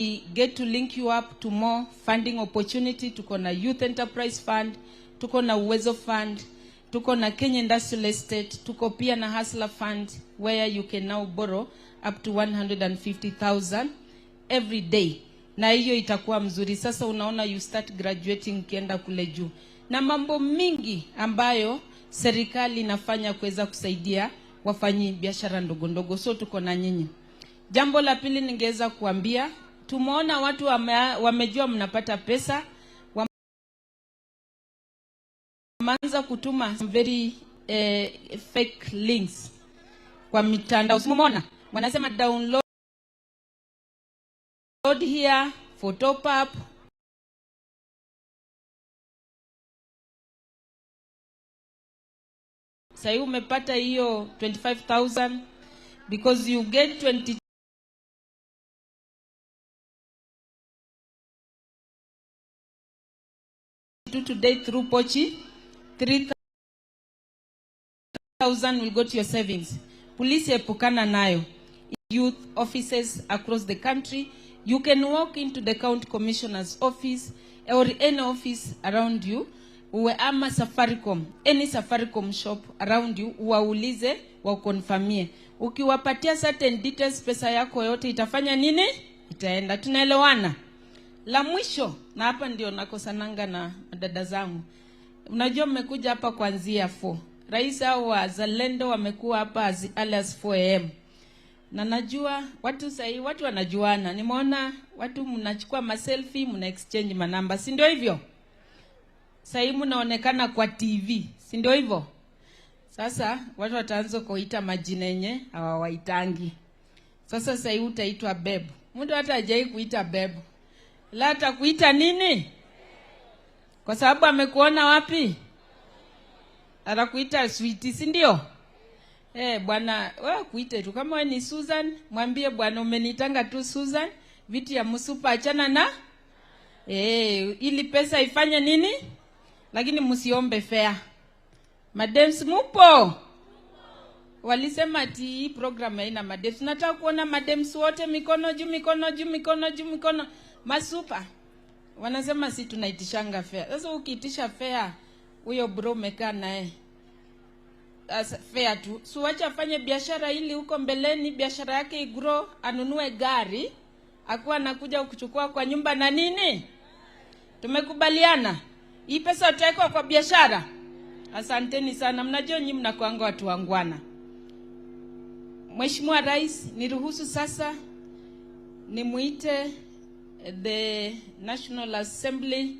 Get to link you up to more funding opportunity. Tuko na Youth Enterprise Fund, tuko na Uwezo Fund, tuko na Kenya Industrial Estate, tuko pia na Hustler Fund where you can now borrow up to 150,000 every day, na hiyo itakuwa mzuri. Sasa unaona you start graduating ukienda kule juu, na mambo mingi ambayo serikali inafanya kuweza kusaidia wafanyi biashara ndogo ndogo, so tuko na nyinyi. Jambo la pili ningeweza kuambia, tumeona watu wamejua mnapata pesa, wameanza kutuma very fake links kwa mitandao. Umeona wanasema download here for top up. Sasa umepata hiyo 25,000 because you get 22 today through Pochi, 3,000 will go to your savings. Polisi epukana nayo. Youth offices across the country, you can walk into the county commissioner's office or any office around you, uwe ama Safaricom, any Safaricom shop around you, uwaulize, wakonfirmie. Ukiwapatia certain details, pesa yako yote itafanya nini? Itaenda. Tunaelewana? La mwisho, na hapa ndio nakosananga na dada zangu. Unajua mmekuja hapa kuanzia 4. Rais hao wazalendo wamekuwa hapa as early as 4 am. Na najua watu sahi, watu wanajuana. Nimeona watu mnachukua ma selfie, mna exchange manamba, si ndio hivyo? Sahi mnaonekana kwa TV, si ndio hivyo? Sasa watu wataanza kuita majina yenye hawawaitangi. Sasa sahi utaitwa babe. Mtu hata hajai kuita babe. La atakuita nini? Kwa sababu amekuona wapi? Atakuita sweetie, si ndio? Bwana, wewe kuite tu. Kama wewe ni Susan, mwambie bwana umenitanga tu Susan, vitu ya msupa achana na ili pesa ifanye nini? Lakini msiombe fair. Madems mupo? Walisema ati hii program haina madems. Nataka kuona madems wote mikono juu, mikono juu, mikono juu, mikono. Masupa wanasema si tunaitishanga fair. Sasa ukiitisha fair, huyo bro umekaa naye fair tu. So wacha afanye biashara ili huko mbeleni biashara yake igrow, anunue gari, akuwa anakuja kuchukua kwa nyumba na nini? Tumekubaliana. Hii pesa utawekwa kwa biashara. Asanteni sana. Mnajua nyinyi mnakuanga watu wangwana. Mheshimiwa Rais, niruhusu sasa nimuite the National Assembly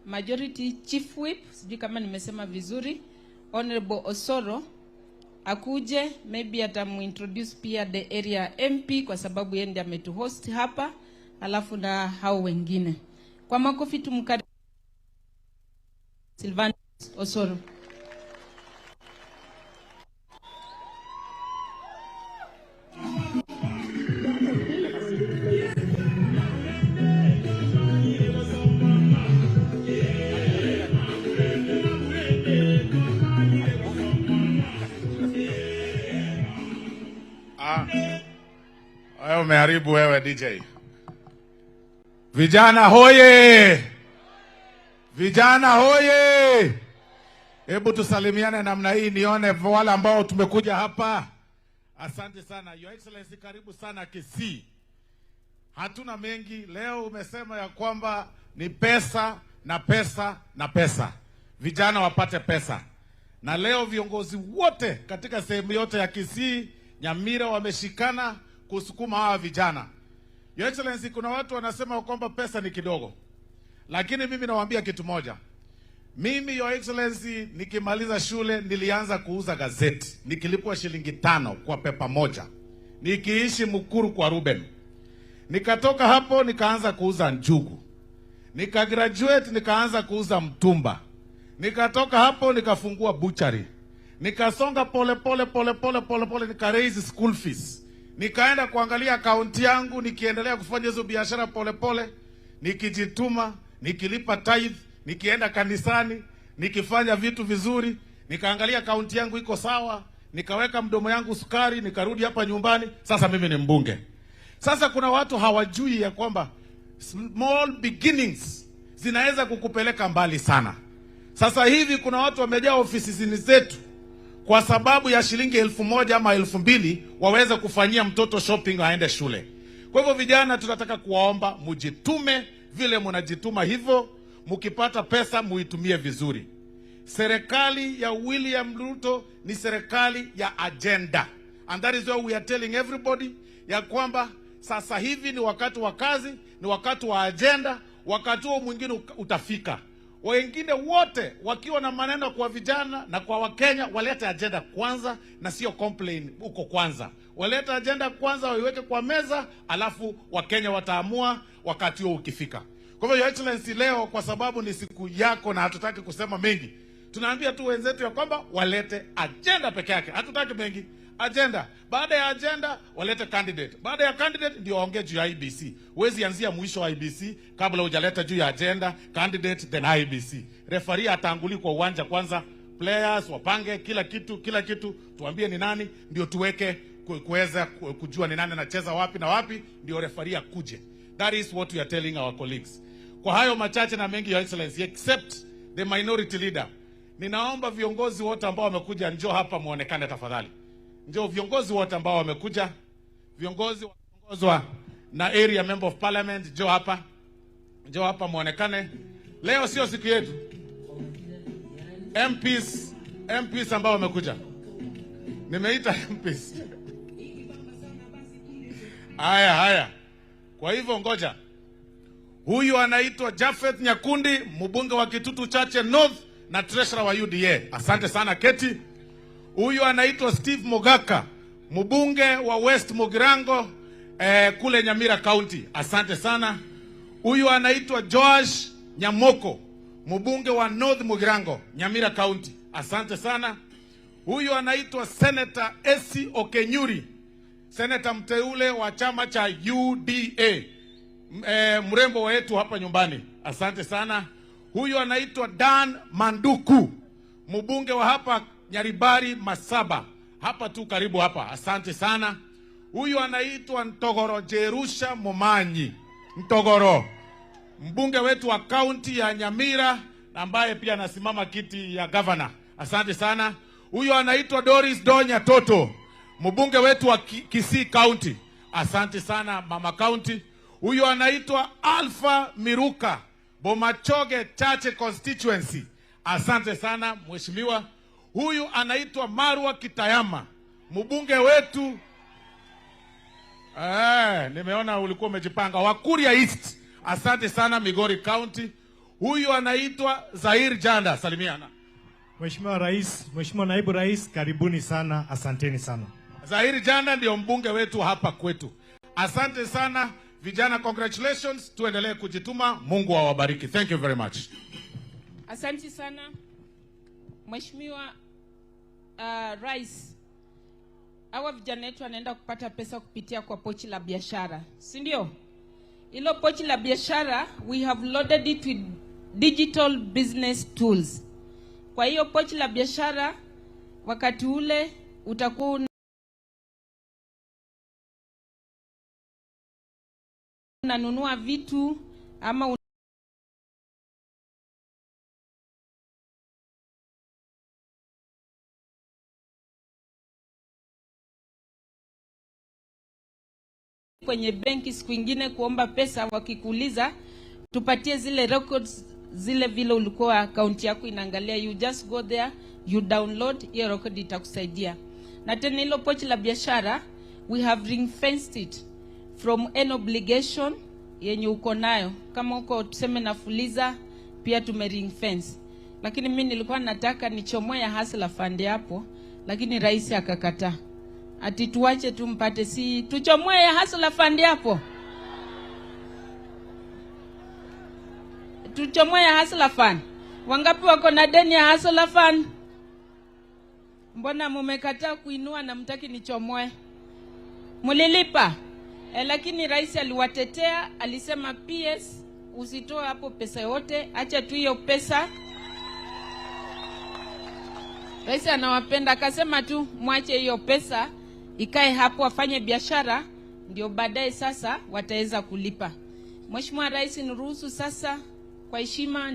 Majority Chief Whip, sijui kama nimesema vizuri, Honorable Osoro akuje, maybe atamuintroduce pia the area MP kwa sababu yeye ndiye ametuhost hapa, alafu na hao wengine. Kwa makofi tumkaribishe Silvanus Osoro. Wewe umeharibu wewe DJ. Vijana hoye! Vijana hoye! Hebu tusalimiane namna hii nione wale ambao tumekuja hapa. Asante sana. Your Excellency, karibu sana Kisii. Hatuna mengi. Leo umesema ya kwamba ni pesa na pesa na pesa. Vijana wapate pesa. Na leo viongozi wote katika sehemu yote ya Kisii, Nyamira wameshikana kusukuma hawa vijana. Your Excellency, kuna watu wanasema kwamba pesa ni kidogo. Lakini mimi nawaambia kitu moja. Mimi, Your Excellency, nikimaliza shule nilianza kuuza gazeti. Nikilipwa shilingi 5 kwa pepa moja. Nikiishi Mukuru kwa Ruben. Nikatoka hapo nikaanza kuuza njugu. Nikagraduate nikaanza kuuza mtumba. Nikatoka hapo nikafungua butchery. Nikasonga pole pole pole pole pole pole, nika raise school fees. Nikaenda kuangalia akaunti yangu, nikiendelea kufanya hizo biashara pole pole, nikijituma, nikilipa tithe, nikienda kanisani, nikifanya vitu vizuri, nikaangalia akaunti yangu iko sawa, nikaweka mdomo yangu sukari, nikarudi hapa nyumbani. Sasa mimi ni mbunge. Sasa kuna watu hawajui ya kwamba small beginnings zinaweza kukupeleka mbali sana. Sasa hivi kuna watu wamejaa ofisini zetu kwa sababu ya shilingi 1,000 ama 2,000 waweze kufanyia mtoto shopping aende shule. Kwa hivyo vijana, tunataka kuwaomba mujitume vile mnajituma hivyo, mkipata pesa muitumie vizuri. Serikali ya William Ruto ni serikali ya agenda. And that is why we are telling everybody ya kwamba sasa hivi ni wakati wa kazi, ni wakati wa agenda, wakati huo mwingine utafika. Wengine wote wakiwa na maneno kwa vijana na kwa Wakenya, walete agenda kwanza na sio complain huko kwanza. Walete agenda kwanza, waiweke kwa meza, alafu Wakenya wataamua wakati huo ukifika. Kwa hivyo Your Excellency, leo kwa sababu ni siku yako na hatutaki kusema mengi, tunaambia tu wenzetu ya kwamba walete agenda peke yake, hatutaki mengi. Agenda. Baada ya agenda walete candidate. Baada ya candidate ndio waongee juu ya IEBC. Huwezi anzia mwisho wa IEBC kabla hujaleta juu ya agenda, candidate then IEBC. Referee atanguli kwa uwanja kwanza, players wapange kila kitu, kila kitu, tuambie ni nani ndio tuweke kuweza kujua ni nani anacheza wapi na wapi, ndio referee akuje. That is what we are telling our colleagues. Kwa hayo machache na mengi, Your Excellency, except the minority leader, ninaomba viongozi wote ambao wamekuja njoo hapa muonekane tafadhali. Njoo viongozi wote ambao wamekuja, viongozi wakiongozwa na area member of parliament, njoo hapa. Njoo hapa muonekane. Leo sio siku yetu. MPs ambao wamekuja. Nimeita MPs. Haya haya. Kwa hivyo ngoja. Huyu anaitwa Japheth Nyakundi, mbunge wa Kitutu Chache North na treasurer wa UDA. Asante sana Keti. Huyu anaitwa Steve Mogaka, mbunge wa West Mugirango kule Nyamira County. Asante sana. Huyu anaitwa Joash Nyamoko, mbunge wa North Mugirango, Nyamira County. Asante sana. Huyu anaitwa Senator Esi Okenyuri, senator mteule wa chama cha UDA, mrembo wetu hapa nyumbani. Asante sana. Huyu anaitwa Dan Manduku, mbunge wa hapa Nyaribari Masaba, hapa tu karibu hapa. Asante sana. Huyu anaitwa Ntogoro Jerusha Momanyi, Ntogoro, mbunge wetu wa kaunti ya Nyamira ambaye pia anasimama kiti ya governor. Asante sana. Huyu anaitwa Doris Donya Toto, mbunge wetu wa Kisii County. Asante sana mama county. Huyu anaitwa Alpha Miruka, Bomachoge Chache constituency. Asante sana mheshimiwa. Huyu anaitwa Marwa Kitayama, mbunge wetu. Nimeona ulikuwa umejipanga. Wa Kuria East. Asante sana Migori County. Huyu anaitwa Zair Janda. Salimiana. Mheshimiwa Rais, Mheshimiwa Naibu Rais, karibuni sana, asanteni sana. Zair Janda ndio mbunge wetu hapa kwetu. Asante sana vijana, congratulations. Tuendelee kujituma. Mungu awabariki. Thank you very much. Asante sana Mheshimiwa Rais. Hawa vijana wetu wanaenda kupata pesa kupitia kwa pochi la biashara, si ndio? Hilo pochi la biashara we have loaded it with digital business tools. Kwa hiyo pochi la biashara wakati ule utakuwa unanunua vitu ama kwenye benki siku ingine kuomba pesa, wakikuuliza tupatie zile records zile vile ulikuwa account yako inaangalia, you just go there, you download hiyo record, itakusaidia. Na tena hilo pochi la biashara we have ring fenced it from an obligation yenye uko nayo. Kama uko tuseme na Fuliza pia tume ring fence. Lakini mimi nilikuwa nataka nichomoe ya Hustler Fund hapo, lakini rais akakataa. Ati tuache tumpate, si tuchomoe ya Hustler Fund hapo. Tuchomoe ya Hustler Fund. Wangapi wako na deni ya Hustler Fund? Mbona mumekataa kuinua na mtaki nichomoe? Mulilipa. Lakini rais aliwatetea, alisema PS usitoe hapo pesa yote, acha tu hiyo pesa. Rais anawapenda, akasema tu mwache hiyo pesa ikae hapo, afanye biashara ndio baadaye sasa wataweza kulipa. Mheshimiwa Rais, niruhusu sasa kwa heshima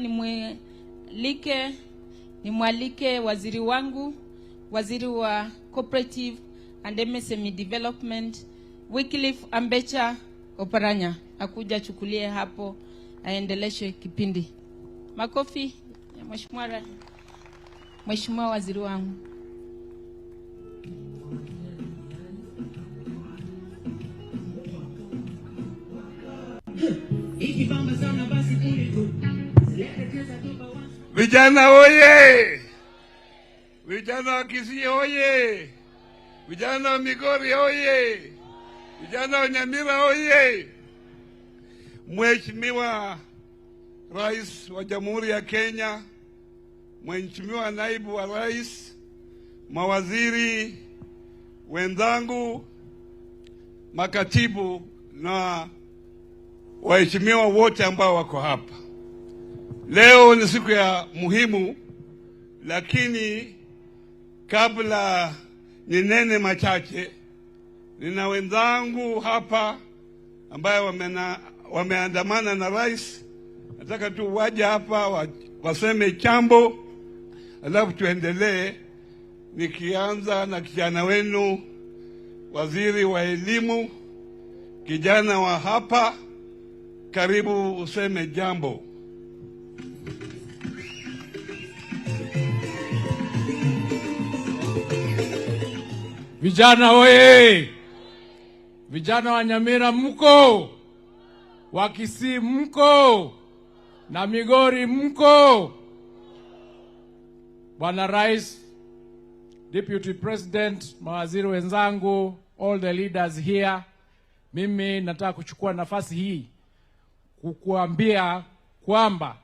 nimwalike waziri wangu, waziri wa Cooperative and MSME Development, Wycliffe Ambecha Oparanya, akuja chukulie hapo aendeleshe kipindi. Makofi ya Mheshimiwa waziri wangu. Vijana oye! Vijana wa Kisii oye! Vijana wa Migori oye! Vijana wa Nyamira oye! Mheshimiwa Rais wa Jamhuri ya Kenya, Mheshimiwa Naibu wa Rais, mawaziri wenzangu, makatibu na waheshimiwa wote ambao wako hapa. Leo ni siku ya muhimu, lakini kabla ninene machache, nina wenzangu hapa ambayo wameandamana na rais. Nataka tu waje hapa waseme chambo, alafu tuendelee. Nikianza na kijana wenu waziri wa elimu, kijana wa hapa, karibu useme jambo. Vijana oye! Vijana wa Nyamira mko, wa Kisii mko, na Migori mko. Bwana Rais, Deputy President, mawaziri wenzangu, all the leaders here, mimi nataka kuchukua nafasi hii kukuambia kwamba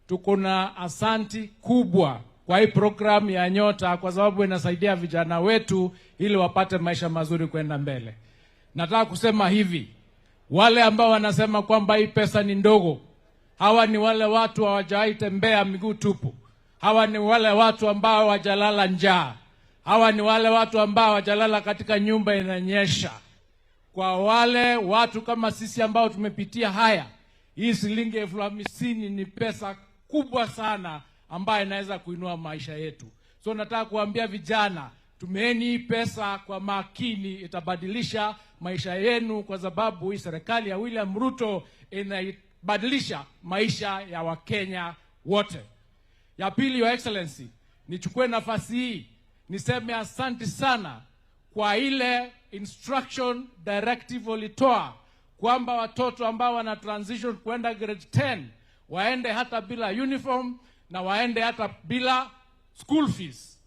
tuko na asanti kubwa kwa hii program ya Nyota, kwa sababu inasaidia vijana wetu ili wapate maisha mazuri kwenda mbele. Nataka kusema hivi, wale ambao wanasema kwamba hii pesa ni ndogo, hawa ni wale watu hawajawahi tembea miguu tupu. Hawa ni wale watu ambao hawajalala njaa. Hawa ni wale watu ambao hawajalala katika nyumba inanyesha. Kwa wale watu kama sisi ambao tumepitia haya, hii shilingi 50,000 ni pesa kubwa sana ambayo inaweza kuinua maisha yetu. So nataka kuambia vijana, tumieni hii pesa kwa makini, itabadilisha maisha yenu, kwa sababu hii serikali ya William Ruto inaibadilisha maisha ya Wakenya wote. Ya pili, Your Excellency, nichukue nafasi hii niseme asante sana kwa ile instruction directive ulitoa kwamba watoto ambao wana transition kwenda grade 10 waende hata bila uniform na waende hata bila school fees.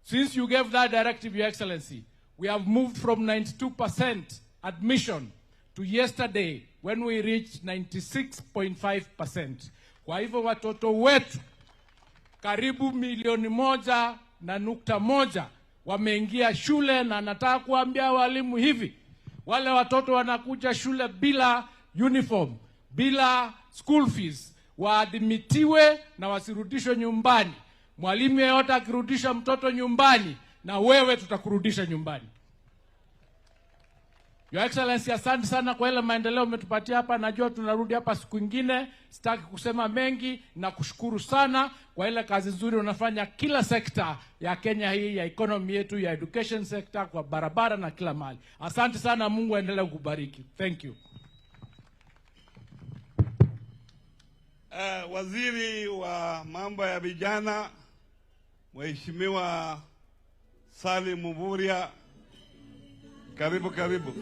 Since you gave that directive, Your Excellency, we have moved from 92% admission to yesterday when we reached 96.5%. Kwa hivyo watoto wetu karibu 1.1 milioni wameingia shule, na nataka kuambia walimu hivi, wale watoto wanakuja shule bila uniform, bila school fees, waadmitiwe na wasirudishwe nyumbani. Mwalimu yeyote akirudisha mtoto nyumbani, na wewe tutakurudisha nyumbani. Your Excellency, asante sana kwa ile maendeleo umetupatia hapa. Najua tunarudi hapa siku ingine, sitaki kusema mengi, na kushukuru sana kwa ile kazi nzuri unafanya kila sekta ya Kenya hii, ya economy yetu, ya education sector, kwa barabara na kila mahali. Asante sana, Mungu aendelee kukubariki. Thank you. Waziri wa mambo ya vijana, Mheshimiwa Salim Mvurya, karibu karibu.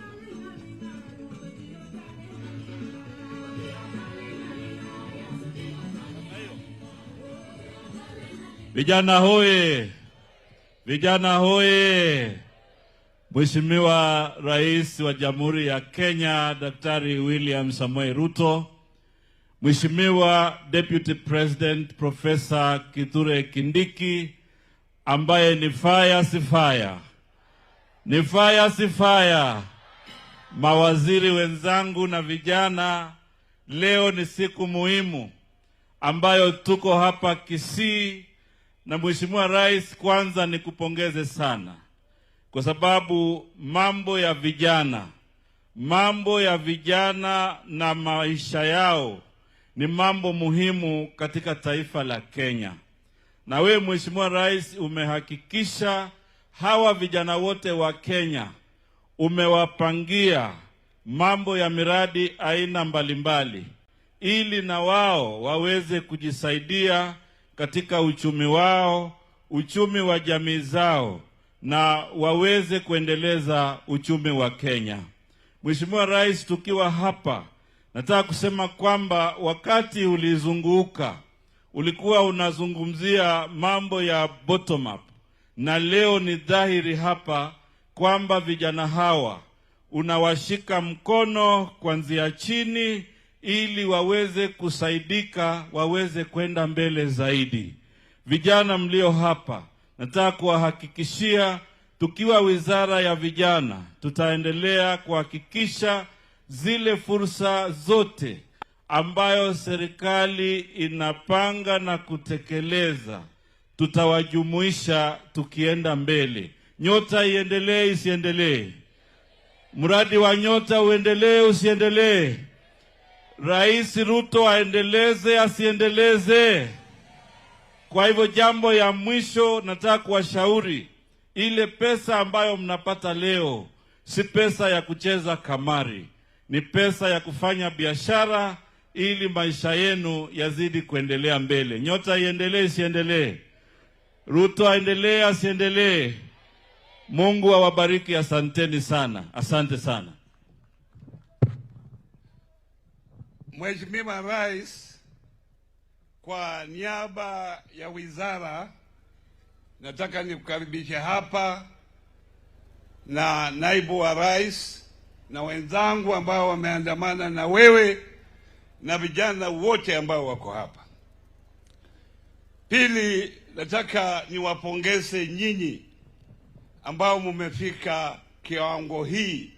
Vijana hoye! Vijana hoye! Mheshimiwa Rais wa Jamhuri ya Kenya, Daktari William Samoei Ruto, Mheshimiwa Deputy President Professor Kithure Kindiki, ambaye ni fire si fire, ni fire si fire, mawaziri wenzangu na vijana, leo ni siku muhimu ambayo tuko hapa Kisii. Na Mheshimiwa Rais, kwanza nikupongeze sana kwa sababu mambo ya vijana Mambo ya vijana na maisha yao ni mambo muhimu katika taifa la Kenya. Na wewe Mheshimiwa Rais umehakikisha hawa vijana wote wa Kenya umewapangia mambo ya miradi aina mbalimbali ili na wao waweze kujisaidia katika uchumi wao, uchumi wa jamii zao, na waweze kuendeleza uchumi wa Kenya. Mheshimiwa Rais, tukiwa hapa nataka kusema kwamba wakati ulizunguka ulikuwa unazungumzia mambo ya bottom up, na leo ni dhahiri hapa kwamba vijana hawa unawashika mkono kuanzia chini ili waweze kusaidika, waweze kwenda mbele zaidi. Vijana mlio hapa, nataka kuwahakikishia tukiwa Wizara ya Vijana tutaendelea kuhakikisha zile fursa zote ambayo serikali inapanga na kutekeleza tutawajumuisha tukienda mbele. Nyota iendelee isiendelee? Mradi wa Nyota uendelee usiendelee? Rais Ruto aendeleze asiendeleze? Kwa hivyo jambo ya mwisho nataka kuwashauri, ile pesa ambayo mnapata leo si pesa ya kucheza kamari, ni pesa ya kufanya biashara ili maisha yenu yazidi kuendelea mbele. Nyota iendelee isiendelee? Ruto aendelee asiendelee? Mungu awabariki, asanteni sana. Asante sana. Mheshimiwa Rais, kwa niaba ya wizara nataka nikukaribishe hapa na naibu wa rais na wenzangu ambao wameandamana na wewe na vijana wote ambao wako hapa. Pili, nataka niwapongeze nyinyi ambao mmefika kiwango hii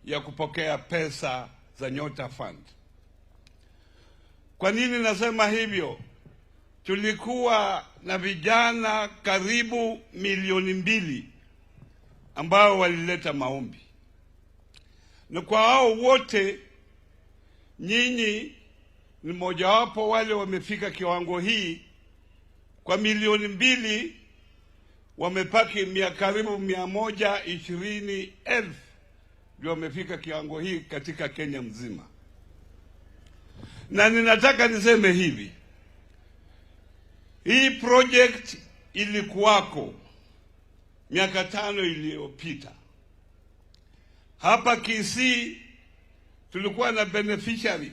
ya kupokea pesa za Nyota Fund. Kwa nini nasema hivyo? Tulikuwa na vijana karibu 2 milioni ambao walileta maombi. Na kwa hao wote nyinyi ni mojawapo wale wamefika kiwango hii. Kwa 2 milioni wamepaki karibu 120,000 ndio wamefika kiwango hii katika Kenya mzima. Na ninataka niseme hivi, hii project ilikuwako miaka 5 iliyopita. Hapa Kisii tulikuwa na beneficiary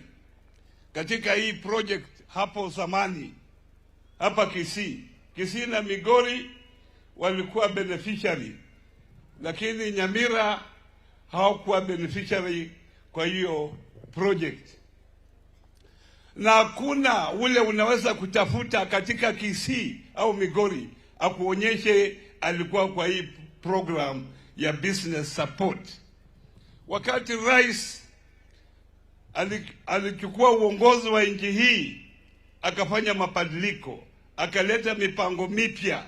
katika hii project hapo zamani. Hapa Kisii, Kisii na Migori walikuwa beneficiary, lakini Nyamira hawakuwa beneficiary kwa hiyo project. Na hakuna ule unaweza kutafuta katika Kisii au Migori akuonyeshe alikuwa kwa hii program ya business support. Wakati rais alichukua uongozi wa nchi hii, akafanya mabadiliko, akaleta mipango mipya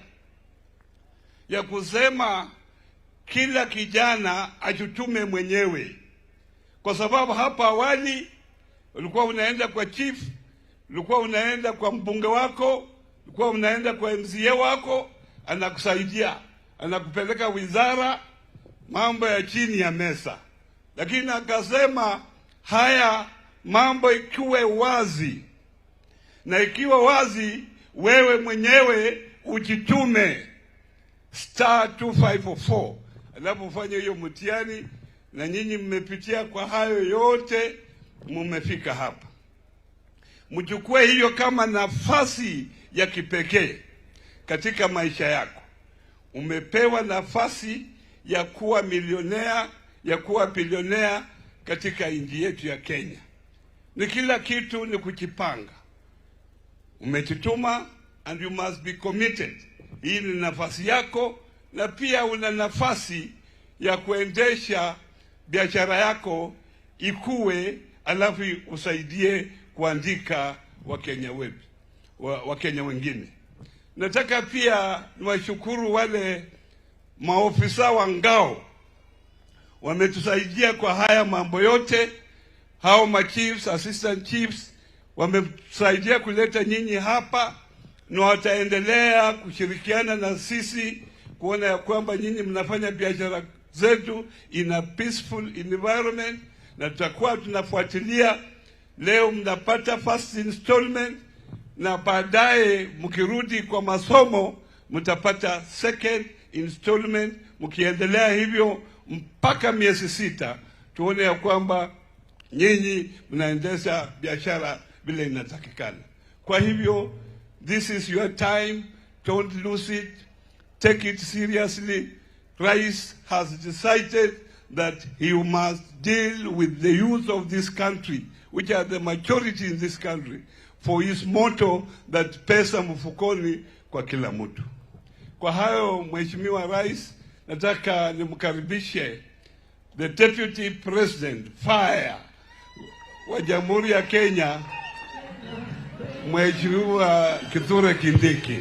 ya kusema kila kijana ajitume mwenyewe, kwa sababu hapa awali ulikuwa unaenda kwa chief, ulikuwa unaenda kwa mbunge wako, ulikuwa unaenda kwa MCA wako, anakusaidia, anakupeleka wizara, mambo ya chini ya meza. Lakini akasema haya mambo ikiwe wazi, na ikiwa wazi, wewe mwenyewe ujitume *2544 alafu ufanye hiyo mtihani, na nyinyi mmepitia kwa hayo yote, mmefika hapa. Mchukue hiyo kama nafasi ya kipekee katika maisha yako. Umepewa nafasi ya kuwa milionea, ya kuwa bilionea katika nchi yetu ya Kenya. Ni kila kitu ni kujipanga. Umejituma and you must be committed. Hii ni nafasi yako, na pia una nafasi ya kuendesha biashara yako ikue, alafu usaidie kuandika Wakenya wetu, Wakenya wengine. Nataka pia niwashukuru wale maofisa wa ngao. Wametusaidia kwa haya mambo yote. Hao ma chiefs, assistant chiefs wametusaidia kuleta nyinyi hapa, na wataendelea kushirikiana na sisi kuona ya kwamba nyinyi mnafanya biashara zetu in a peaceful environment, na tutakuwa tunafuatilia. Leo mnapata first installment, na baadaye mkirudi kwa masomo mtapata second installment, mkiendelea hivyo mpaka miezi 6, tuone ya kwamba nyinyi mnaendesha biashara vile inatakikana. Kwa hivyo, this is your time, don't lose it, take it seriously. Rais has decided that he must deal with the youth of this country, which are the majority in this country, for his motto that pesa mfukoni kwa kila mtu. Kwa hayo, Mheshimiwa Rais, nataka nimkaribishe the Deputy President Fire wa Jamhuri ya Kenya, Mheshimiwa Kithure Kindiki.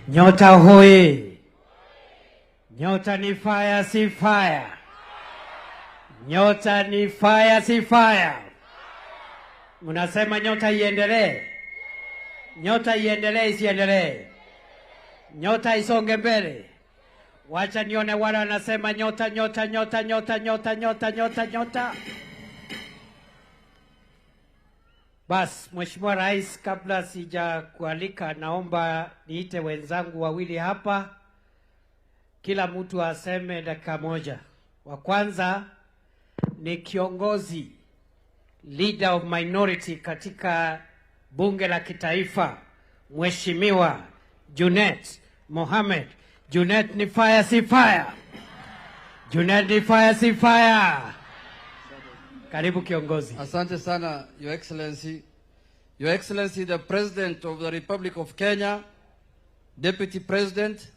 Nyota hoye! Nyota ni fire, si fire. Nyota ni fire, si fire. Mnasema nyota iendelee. Nyota iendelee, isiendelee. Nyota isonge mbele. Wacha nione wale wanasema nyota, nyota, nyota, nyota, nyota, nyota, nyota, nyota. Bas, Mheshimiwa Rais, kabla sijakualika, naomba niite wenzangu wawili hapa. Kila mtu aseme dakika moja. Wa kwanza ni kiongozi, leader of minority katika bunge la kitaifa, Mheshimiwa Junet Mohamed. Junet ni fire, si fire. Junet ni fire, si fire. Karibu kiongozi. Asante sana, Your Excellency. Your Excellency, the President of the Republic of Kenya, Deputy President,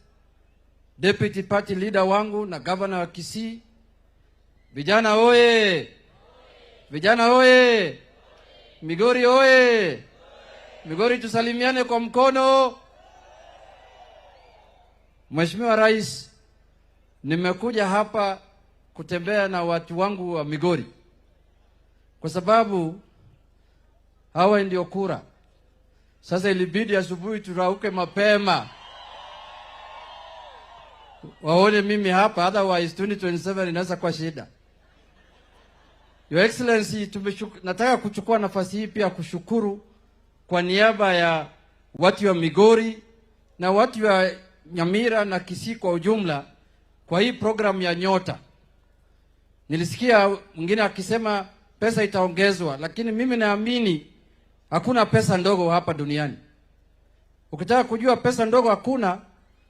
Deputy Party Leader wangu na Governor wa Kisii. Vijana oye! Vijana oye! Migori oye! Migori tusalimiane kwa mkono. Mheshimiwa Rais, nimekuja hapa kutembea na watu wangu wa Migori kwa sababu hawa ndio kura. Sasa ilibidi asubuhi turauke mapema waone mimi hapa, otherwise 2027 inaweza kuwa shida. Your Excellency, nataka kuchukua nafasi hii pia kushukuru kwa niaba ya watu wa Migori na watu wa Nyamira na Kisii kwa ujumla kwa hii program ya Nyota. Nilisikia mwingine akisema pesa itaongezwa, lakini mimi naamini hakuna pesa ndogo hapa duniani. Ukitaka kujua pesa ndogo hakuna,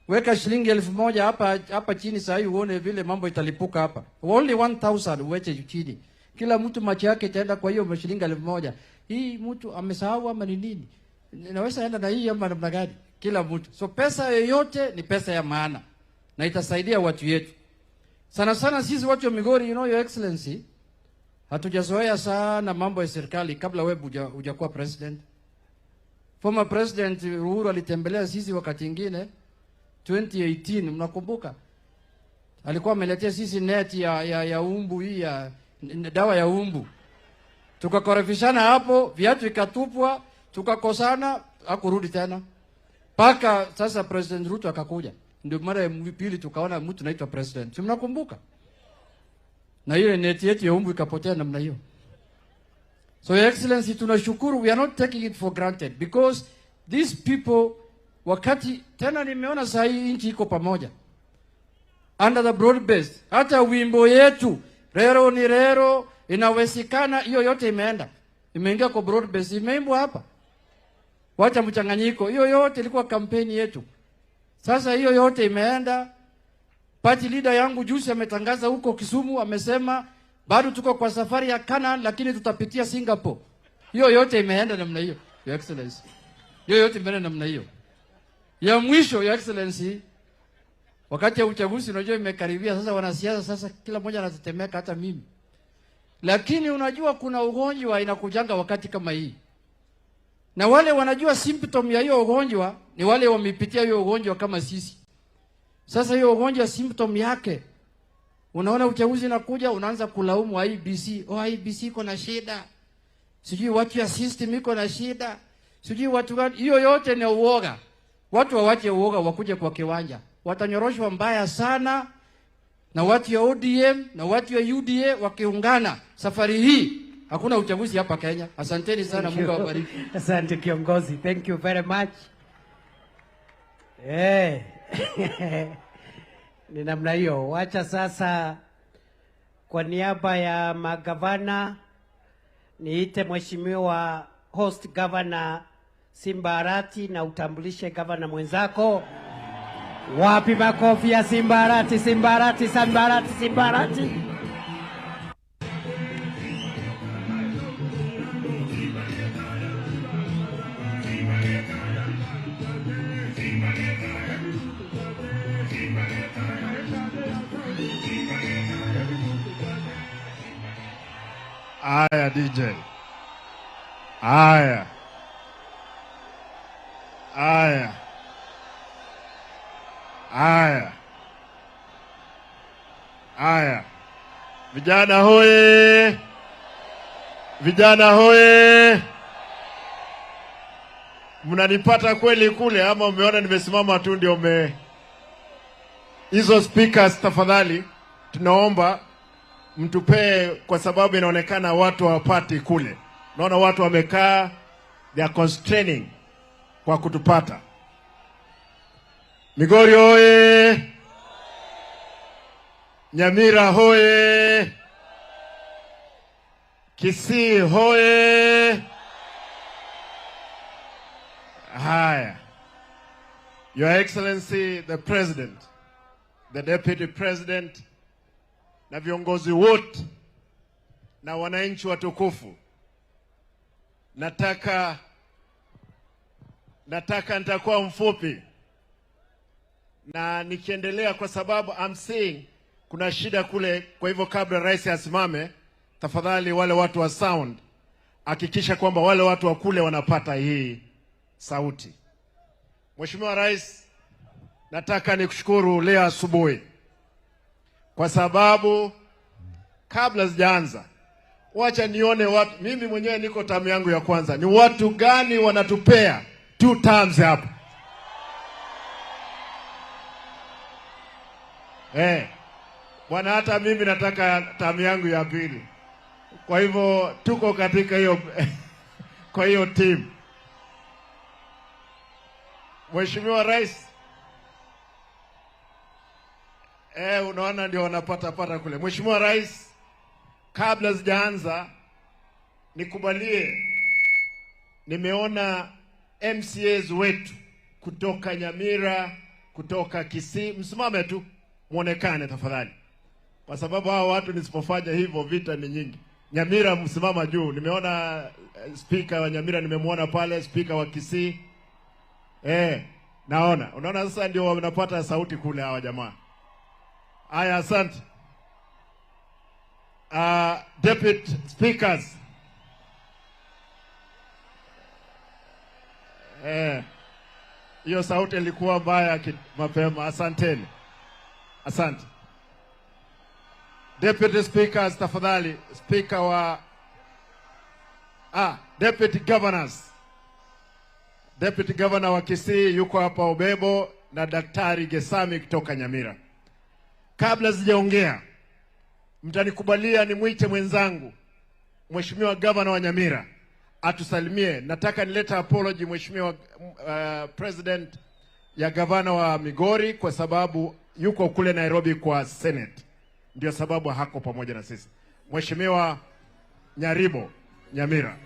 weka shilingi 1000 hapa chini saa hii uone vile mambo italipuka hapa. Only 1000 uweke chini. Kila mtu macho yake itaenda kwa hiyo shilingi 1000. Hii mtu amesahau ama ni nini? Naweza enda na hii ama namna gani? Kila mtu. So pesa yoyote ni pesa ya maana na itasaidia watu yetu. Sana sana sisi watu wa Migori, you know, Your Excellency, hatujazoea sana mambo ya serikali kabla wewe hujakuwa president. Former President Uhuru alitembelea sisi wakati mwingine 2018, mnakumbuka? Alikuwa ameletea sisi net ya umbu hii, ya dawa ya umbu. Tukakorofishana hapo, viatu ikatupwa, tukakosana, hakurudi tena. Paka sasa President Ruto akakuja. Ndio mara ya pili tukaona mtu anaitwa president. Si mnakumbuka? Na ile net yetu ya umbu ikapotea namna hiyo. So Your Excellency, tunashukuru, we are not taking it for granted because these people, wakati tena nimeona saa hii nchi iko pamoja under the broad base. Hata wimbo yetu rero ni rero, inawezekana, hiyo yote imeenda, imeingia kwa broad base, imeimbwa hapa. Wacha mchanganyiko, hiyo yote ilikuwa kampeni yetu. Sasa hiyo yote imeenda. Party leader yangu juzi ametangaza huko Kisumu, amesema bado tuko kwa safari ya Canaan, lakini tutapitia Singapore. Hiyo yote imeenda namna hiyo, Your Excellency. Hiyo yote imeenda namna hiyo. Ya mwisho, Your Excellency, wakati ya uchaguzi unajua imekaribia sasa, wanasiasa sasa kila mmoja anatetemeka, hata mimi. Lakini unajua kuna ugonjwa inakujanga wakati kama hii. Na wale wanajua symptom ya hiyo ugonjwa ni wale wamepitia hiyo ugonjwa kama sisi. Sasa hiyo ugonjwa symptom yake, unaona uchaguzi unakuja, unaanza kulaumu IEBC. Oh, IEBC iko na shida, sijui watu ya system iko na shida, sijui watu gani. Hiyo yote ni uoga. Watu wawache uoga, wakuje kwa kiwanja, watanyoroshwa mbaya sana na watu ya ODM na watu ya UDA wakiungana. Safari hii hakuna uchaguzi hapa Kenya. Asanteni sana, Mungu awabariki. Asante kiongozi, thank you very much. Ni namna hiyo. Wacha sasa kwa niaba ya magavana niite Mheshimiwa Host Governor Simba Arati na utambulishe gavana mwenzako. Wapi makofi ya Simba Arati, Simba Arati, Simba Arati, Simba Arati. Aya DJ. Aya. Aya. Aya. Aya. Vijana hoye. Vijana hoye. Mnanipata kweli kule ama umeona nimesimama tu ndio ume? Hizo speakers tafadhali tunaomba mtupee, kwa sababu inaonekana watu hawapati kule. Naona watu wamekaa, they are constraining kwa kutupata. Migori hoye! Nyamira hoye! Kisii hoye! Haya. Your Excellency the President, the Deputy President, na viongozi wote na wananchi watukufu, nataka nitakuwa mfupi na nikiendelea, kwa sababu I'm seeing kuna shida kule. Kwa hivyo kabla rais asimame, tafadhali wale watu wa sound hakikisha kwamba wale watu wa kule wanapata hii sauti. Mheshimiwa Rais, nataka nikushukuru leo asubuhi, kwa sababu kabla sijaanza, wacha nione watu. Mimi mwenyewe niko tamu yangu ya kwanza. Ni watu gani wanatupea 2 terms hapa? Bwana, hata mimi nataka tamu yangu ya pili. Kwa hivyo tuko katika hiyo kwa hiyo team. Mheshimiwa Rais, unaona ndio wanapata pata kule. Mheshimiwa Rais, kabla sijaanza nikubalie, nimeona MCAs wetu kutoka Nyamira, kutoka Kisii, msimame tu muonekane tafadhali, kwa sababu hao watu nisipofanya hivyo vita ni nyingi. Nyamira msimama juu, nimeona speaker wa Nyamira, nimemuona pale, speaker wa Kisii. Naona. Unaona sasa ndio wanapata sauti kule hawa jamaa. Aya, asante. Deputy speakers. Hiyo sauti ilikuwa mbaya mapema. Asanteni. Asante. Deputy speakers tafadhali, speaker wa deputy governors. Deputy governor wa Kisii yuko hapa Obebo, na Daktari Gesami kutoka Nyamira. Kabla sijaongea, mtanikubalia nimwite mwenzangu Mheshimiwa Governor wa Nyamira atusalimie. Nataka nileta apology Mheshimiwa President ya Governor wa Migori, kwa sababu yuko kule Nairobi kwa Senate, ndio sababu hako pamoja na sisi. Mheshimiwa Nyaribo Nyamira.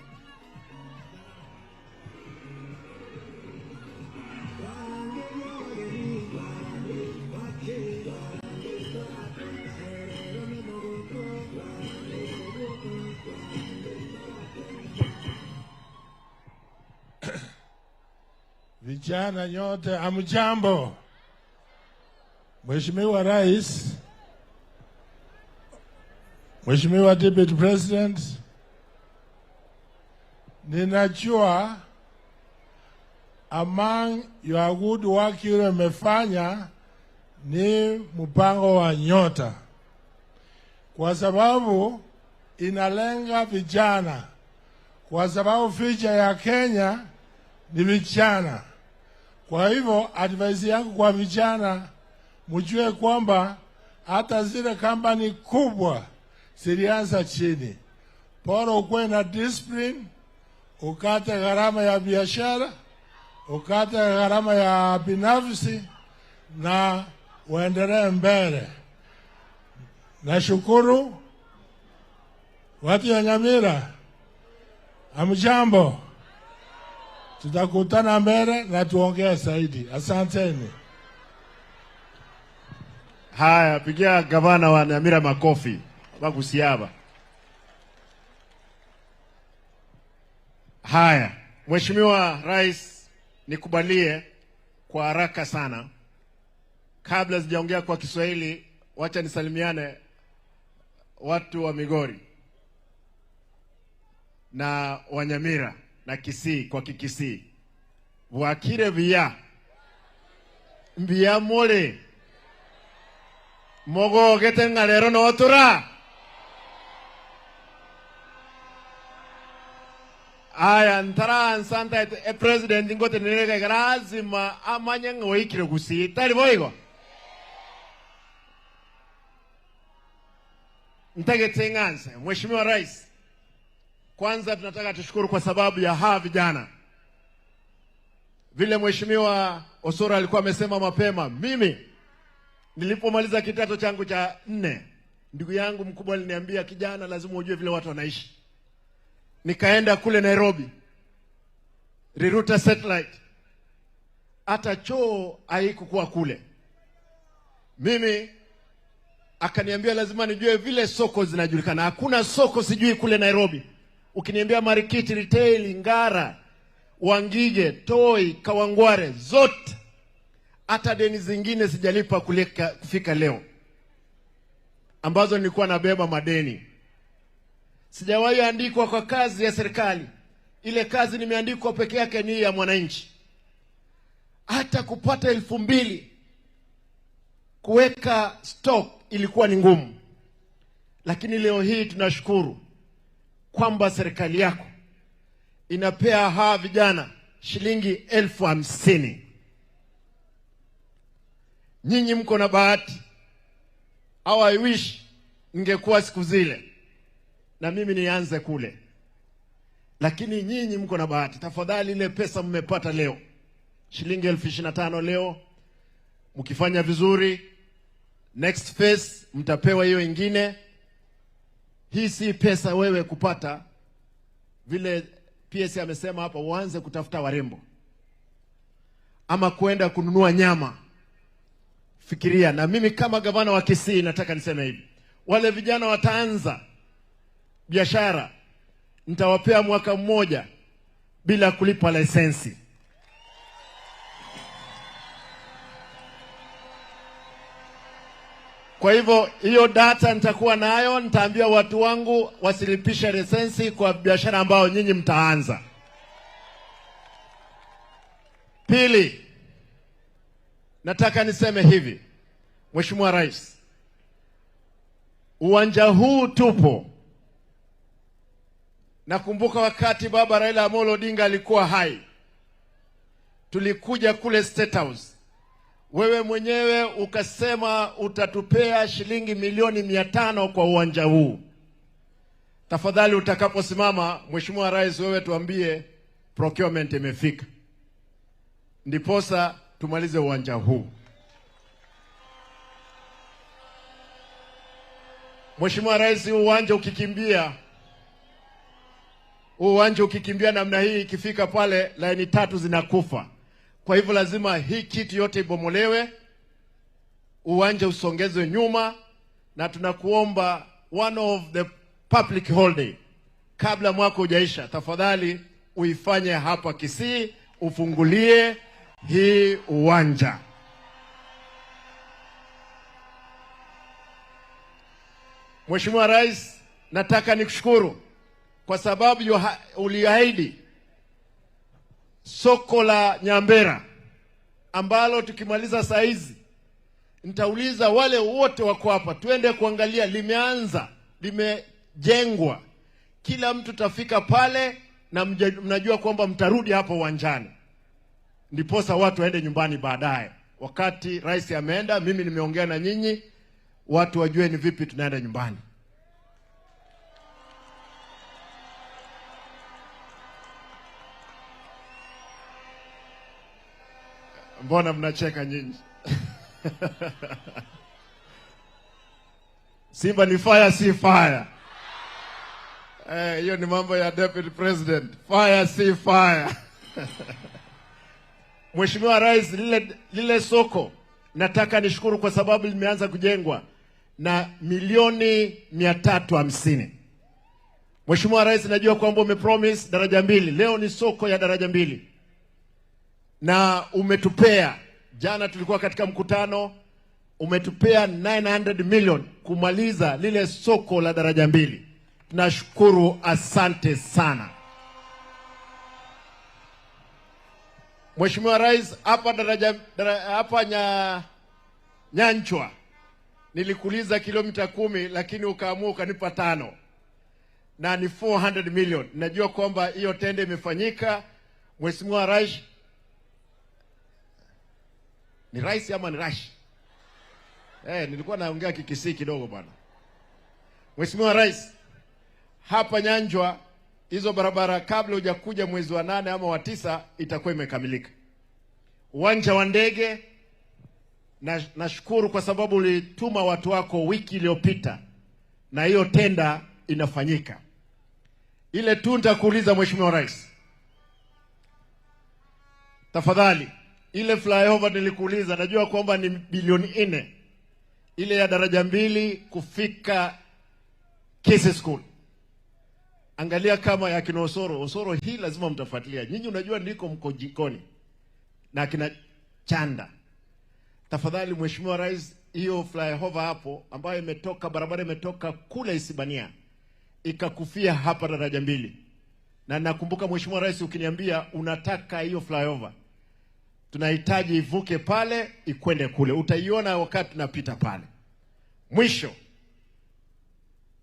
Vijana nyote amjambo. Mheshimiwa Rais, Mheshimiwa Deputy President, ninajua Among your good work yule mmefanya ni mpango wa Nyota, kwa sababu inalenga vijana, kwa sababu future ya Kenya ni vijana. Kwa hivyo advice yangu kwa vijana, mjue kwamba hata zile kampani kubwa zilianza chini. Bora ukuwe na discipline, ukate gharama ya biashara, ukate gharama ya binafsi na uendelee mbele. Nashukuru watu ya Nyamira, hamjambo. Tutakutana mbele na tuongee zaidi. Asanteni. Haya, pigia gavana wa Nyamira makofi. Bagusiaba. Haya, Mheshimiwa Rais, nikubalie kwa haraka sana. Kabla sijaongea kwa Kiswahili, wacha nisalimiane watu wa Migori na Wanyamira na Kisii kwa Kikisii. Wakire via mbia mole mogo getenga lero no otura. Aya ntara nsanta e president ngote nereka lazima amanye ngoikire Gusii tari boigo. Ntegetse nganze. Mheshimiwa Rais, kwanza tunataka tushukuru kwa sababu ya hawa vijana. Vile Mheshimiwa Osoro alikuwa amesema mapema, mimi nilipomaliza kidato changu cha 4, ndugu yangu mkubwa aliniambia, kijana, lazima ujue vile watu wanaishi. Nikaenda kule Nairobi, Riruta Satellite, hata choo haikukuwa kule. Mimi akaniambia lazima nijue vile soko zinajulikana. Hakuna soko sijui kule Nairobi. Ukiniambia Marikiti, Retail, Ngara, Wangige, Toi, Kawangware, zote, hata deni zingine sijalipa kufika leo, ambazo nilikuwa nabeba madeni. Sijawahi andikwa kwa kazi ya serikali. Ile kazi nimeandikwa peke yake ni ya mwananchi. Hata kupata 2000 kuweka stock ilikuwa ni ngumu. Lakini leo hii tunashukuru kwamba serikali yako inapea hawa vijana shilingi 50,000. Nyinyi mko na bahati. Au I wish ningekuwa siku zile na mimi nianze kule. Lakini nyinyi mko na bahati. Tafadhali ile pesa mmepata leo, shilingi 25,000 leo, mkifanya vizuri next phase mtapewa hiyo ingine. Hii si pesa wewe kupata. Vile PS amesema hapa, uanze kutafuta warembo ama kuenda kununua nyama. Fikiria. Na mimi kama gavana wa Kisii nataka niseme hivi, wale vijana wataanza biashara, nitawapea mwaka mmoja bila kulipa lisensi. Kwa hivyo hiyo data nitakuwa nayo, nitaambia watu wangu wasilipishe lisensi kwa biashara ambao nyinyi mtaanza. Pili, nataka niseme hivi, Mheshimiwa Rais, uwanja huu tupo. Nakumbuka wakati baba Raila Amolo Odinga alikuwa hai, tulikuja kule State House. Wewe mwenyewe ukasema utatupea shilingi milioni 500 kwa uwanja huu. Tafadhali utakaposimama Mheshimiwa Rais, wewe tuambie procurement imefika, ndiposa tumalize uwanja huu. Mheshimiwa Rais, uwanja ukikimbia namna hii, ikifika pale laini 3 zinakufa. Kwa hivyo lazima hii kitu yote ibomolewe, uwanja usongezwe nyuma, na tunakuomba one of the public holiday kabla mwaka hujaisha, tafadhali uifanye hapa Kisii, ufungulie hii uwanja. Mheshimiwa Rais, nataka nikushukuru kwa sababu uliahidi Soko la Nyambera ambalo tukimaliza saa hizi nitauliza wale wote wako hapa tuende kuangalia, limeanza, limejengwa. Kila mtu tafika pale na mnajua kwamba mtarudi hapo uwanjani. Ndiposa watu waende nyumbani baadaye. Wakati rais ameenda, mimi nimeongea na nyinyi, watu wajue ni vipi tunaenda nyumbani. Mbona mnacheka nyinyi? Simba ni fire, si fire. Hiyo ni mambo ya Deputy President. Fire, si fire. Mheshimiwa Rais, lile soko nataka nishukuru kwa sababu limeanza kujengwa na milioni 350. Mheshimiwa Rais, najua kwamba umepromise daraja 2. Leo ni soko ya daraja 2. Na umetupea, jana tulikuwa katika mkutano, umetupea 900 million kumaliza lile soko la daraja 2. Tunashukuru, asante sana. Mheshimiwa Rais, hapa daraja hapa Nyanchwa nilikuuliza kilomita 10 lakini ukaamua ukanipa 5. Na ni 400 million. Najua kwamba hiyo tende imefanyika. Mheshimiwa Rais, ni rais ama ni rash? Nilikuwa naongea Kikisii kidogo bwana. Mheshimiwa Rais, hapa Nyanjwa hizo barabara kabla hujakuja mwezi wa 8 ama wa 9 itakuwa imekamilika. Uwanja wa ndege, nashukuru kwa sababu ulituma watu wako wiki iliyopita na hiyo tenda inafanyika. Ile tu nitakuuliza Mheshimiwa Rais, tafadhali, ile flyover nilikuuliza, najua kwamba ni bilioni 4, ile ya daraja 2 kufika Kisii School. Angalia kama ya kina Osoro. Osoro hii lazima mtafuatilia. Nyinyi unajua ndiko mko jikoni na kina Chanda. Tafadhali Mheshimiwa Rais, hiyo flyover hapo ambayo imetoka, barabara imetoka kule Isibania ikakufia hapa daraja 2. Na nakumbuka Mheshimiwa Rais ukiniambia unataka hiyo flyover, tunahitaji ivuke pale ikwende kule. Utaiona wakati tunapita pale. Mwisho,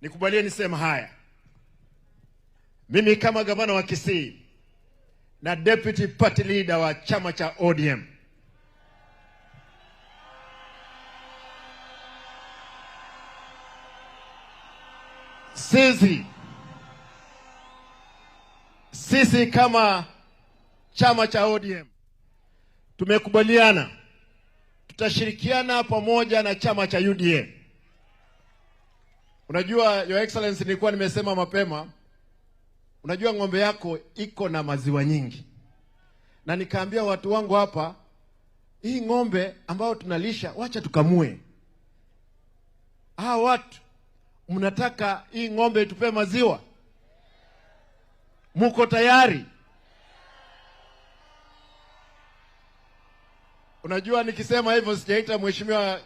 nikubalie niseme haya. Mimi kama gavana wa Kisii na deputy party leader wa chama cha ODM, sisi kama chama cha ODM tumekubaliana tutashirikiana pamoja na chama cha UDA. Unajua Your Excellency, nilikuwa nimesema mapema, unajua ng'ombe yako iko na maziwa nyingi. Na nikaambia watu wangu hapa, hii ng'ombe ambayo tunalisha wacha tukamue. Hawa watu mnataka hii ng'ombe itupe maziwa? Muko tayari? Unajua nikisema hivyo sijaita Mheshimiwa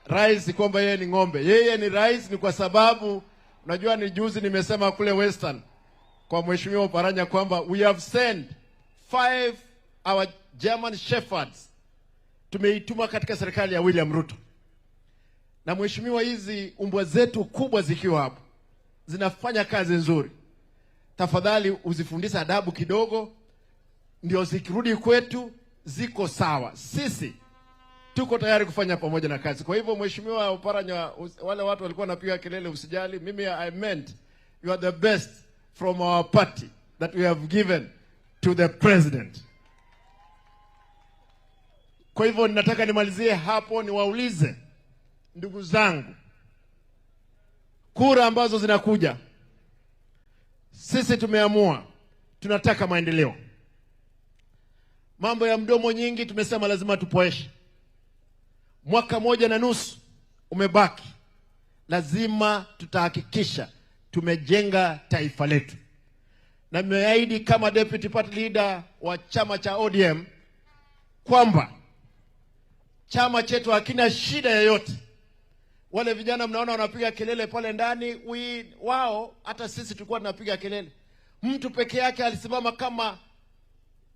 Rais kwamba yeye ni ng'ombe. Yeye ni rais ni kwa sababu unajua ni juzi nimesema kule Western kwa Mheshimiwa Oparanya kwamba we have sent 5 our German shepherds, tumeituma katika serikali ya William Ruto. Na mheshimiwa, hizi umbwa zetu kubwa zikiwa hapo zinafanya kazi nzuri. Tafadhali uzifundishe adabu kidogo, ndio zikirudi kwetu ziko sawa. Sisi tuko tayari kufanya pamoja na kazi. Kwa hivyo Mheshimiwa Oparanya, wale watu walikuwa wanapiga kelele usijali, mimi I meant you are the best from our party that we have given to the president. Kwa hivyo nataka nimalizie hapo, niwaulize ndugu zangu, kura ambazo zinakuja, sisi tumeamua tunataka maendeleo. Mambo ya mdomo nyingi tumesema lazima tupoeshe. 1.5 mwaka umebaki, lazima tutahakikisha tumejenga taifa letu. Na nimeahidi kama deputy party leader wa chama cha ODM kwamba chama chetu hakina shida yoyote. Wale vijana mnaona wanapiga kelele pale ndani, wao hata sisi tulikuwa tunapiga kelele. Mtu peke yake alisimama kama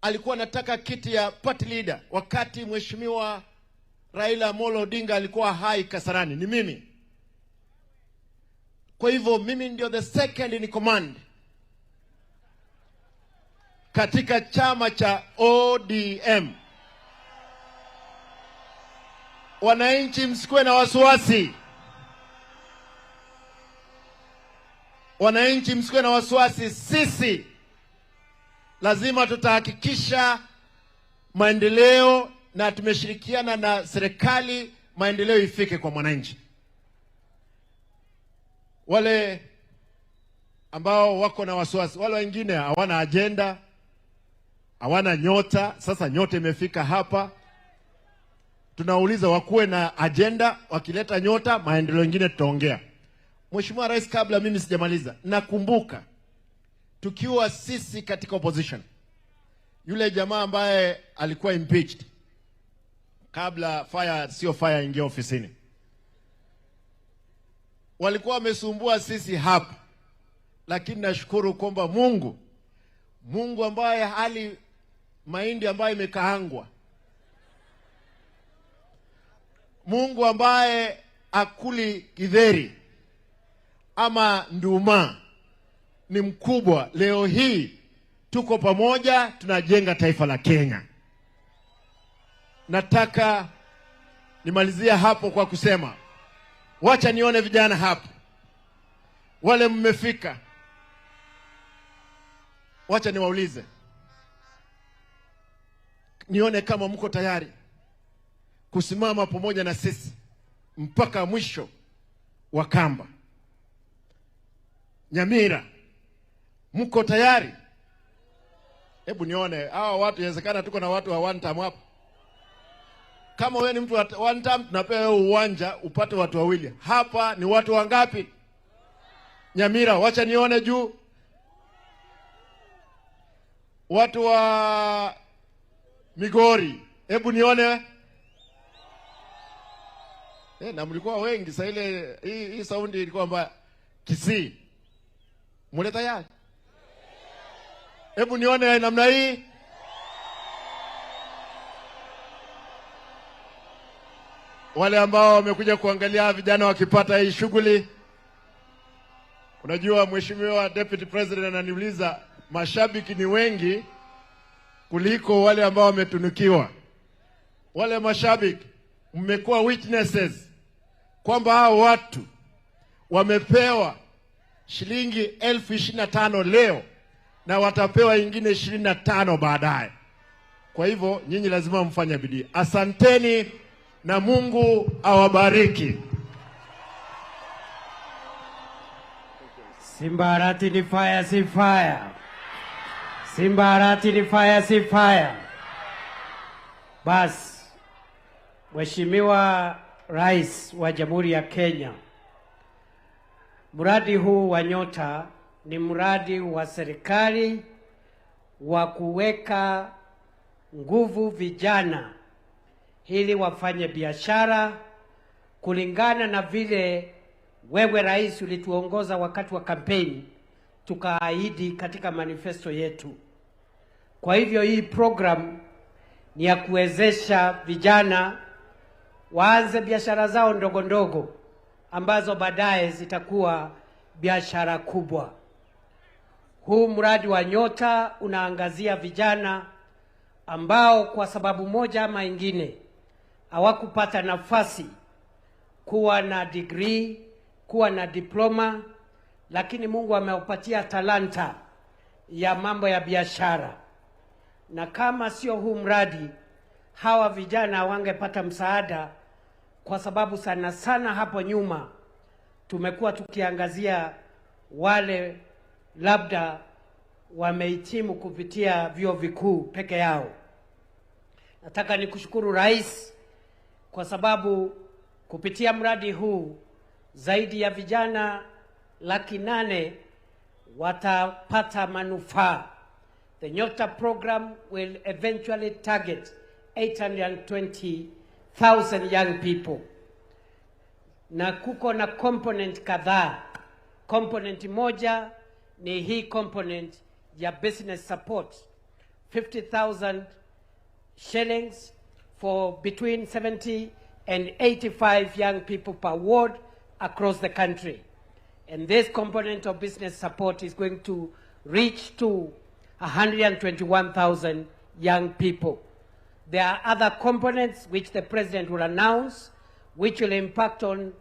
alikuwa anataka kiti ya party leader wakati Mheshimiwa Raila Amolo Odinga alikuwa hai Kasarani? Ni mimi. Kwa hivyo mimi ndio the second in command katika chama cha ODM. Wananchi msikuwe na wasiwasi. Wananchi msikuwe na wasiwasi, sisi lazima tutahakikisha maendeleo, na tumeshirikiana na serikali maendeleo ifike kwa mwananchi. Wale ambao wako na wasiwasi, wale wengine hawana agenda, hawana nyota. Sasa nyota imefika hapa, tunauliza wakuwe na agenda, wakileta nyota maendeleo mengine tutaongea. Mheshimiwa Rais, kabla mimi sijamaliza, nakumbuka tukiwa sisi katika opposition, yule jamaa ambaye alikuwa impeached kabla fire sio fire ingia ofisini, walikuwa wamesumbua sisi hapa, lakini nashukuru kwamba Mungu ambaye hali mahindi ambayo imekaangwa, Mungu ambaye akuli githeri ama nduma, ni mkubwa. Leo hii tuko pamoja, tunajenga taifa la Kenya. Nataka nimalizia hapo kwa kusema, wacha nione vijana hapo, wale mmefika, wacha niwaulize, nione kama mko tayari kusimama pamoja na sisi mpaka mwisho wa kamba. Nyamira, mko tayari? Hebu nione hawa watu, inawezekana tuko na watu wa one time hapa. Kama wewe ni mtu wa one time, tunapewa uwanja upate watu wawili. Hapa ni watu wangapi? Nyamira, wacha nione juu. Watu wa Migori, hebu nione. Na mlikuwa wengi sasa, ile hii saundi ilikuwa mbaya. Kisii, mule tayari? Hebu nione namna hii. Wale ambao wamekuja kuangalia vijana wakipata hii shughuli. Unajua Mheshimiwa Deputy President ananiuliza, mashabiki ni wengi kuliko wale ambao wametunukiwa. Wale mashabiki mmekuwa witnesses kwamba hao watu wamepewa shilingi 25,000 leo na watapewa ingine 25 baadaye. Kwa hivyo nyinyi lazima mfanye bidii. Asanteni na Mungu awabariki. Simba Arati ni fire, si fire. Simba Arati ni fire, si fire. Bas, Mheshimiwa Rais wa Jamhuri ya Kenya, mradi huu wa Nyota ni mradi wa serikali wa kuweka nguvu vijana ili wafanye biashara kulingana na vile wewe rais ulituongoza wakati wa kampeni, tukaahidi katika manifesto yetu. Kwa hivyo hii program ni ya kuwezesha vijana waanze biashara zao ndogo ndogo ambazo baadaye zitakuwa biashara kubwa. Huu mradi wa Nyota unaangazia vijana ambao kwa sababu moja ama ingine hawakupata nafasi kuwa na degree, kuwa na diploma, lakini Mungu amewapatia talanta ya mambo ya biashara. Na kama sio huu mradi, hawa vijana wangepata msaada, kwa sababu sana sana hapo nyuma tumekuwa tukiangazia wale labda wamehitimu kupitia vyuo vikuu peke yao. Nataka nikushukuru Rais kwa sababu kupitia mradi huu zaidi ya vijana 800,000 watapata manufaa. The Nyota program will eventually target 820,000 young people. Na kuko na component kadhaa. Component moja ni hii component ya business support 50,000 shillings for between 70 and 85 young people per ward across the country. And this component of business support is going to reach to 121,000 young people. There are other components which the president will announce, which will impact on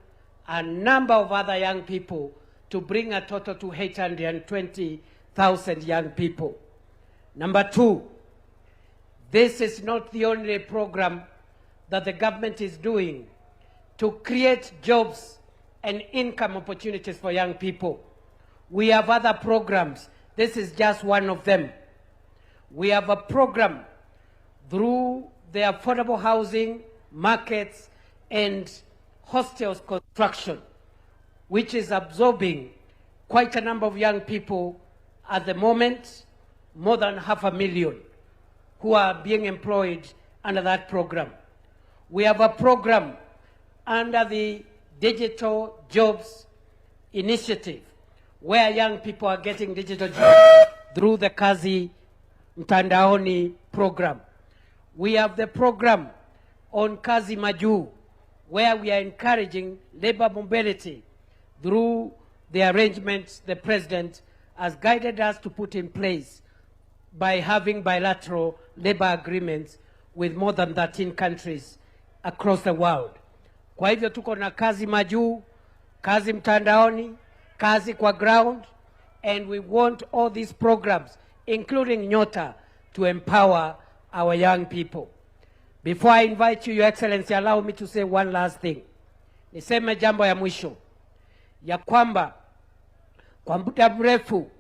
a number of other young people to bring a total to 820,000 young people. Number two, this is not the only program that the government is doing to create jobs and income opportunities for young people. We have other programs. This is just one of them. We have a program through the affordable housing markets and hostels construction, which is absorbing quite a number of young people at the moment, more than 500,000 who are being employed under that program. We have a program under the Digital Jobs Initiative, where young people are getting digital jobs through the Kazi Mtandaoni program. We have the program on Kazi Majuu, where we are encouraging labor mobility through the arrangements the president has guided us to put in place by having bilateral labor agreements with more than 13 countries across the world. Kwa hivyo tuko na Kazi Majuu, Kazi Mtandaoni, Kazi kwa ground, and we want all these programs, including Nyota, to empower our young people. Before I invite you, Your Excellency, allow me to say one last thing. Niseme jambo ya mwisho, ya kwamba kwa muda mrefu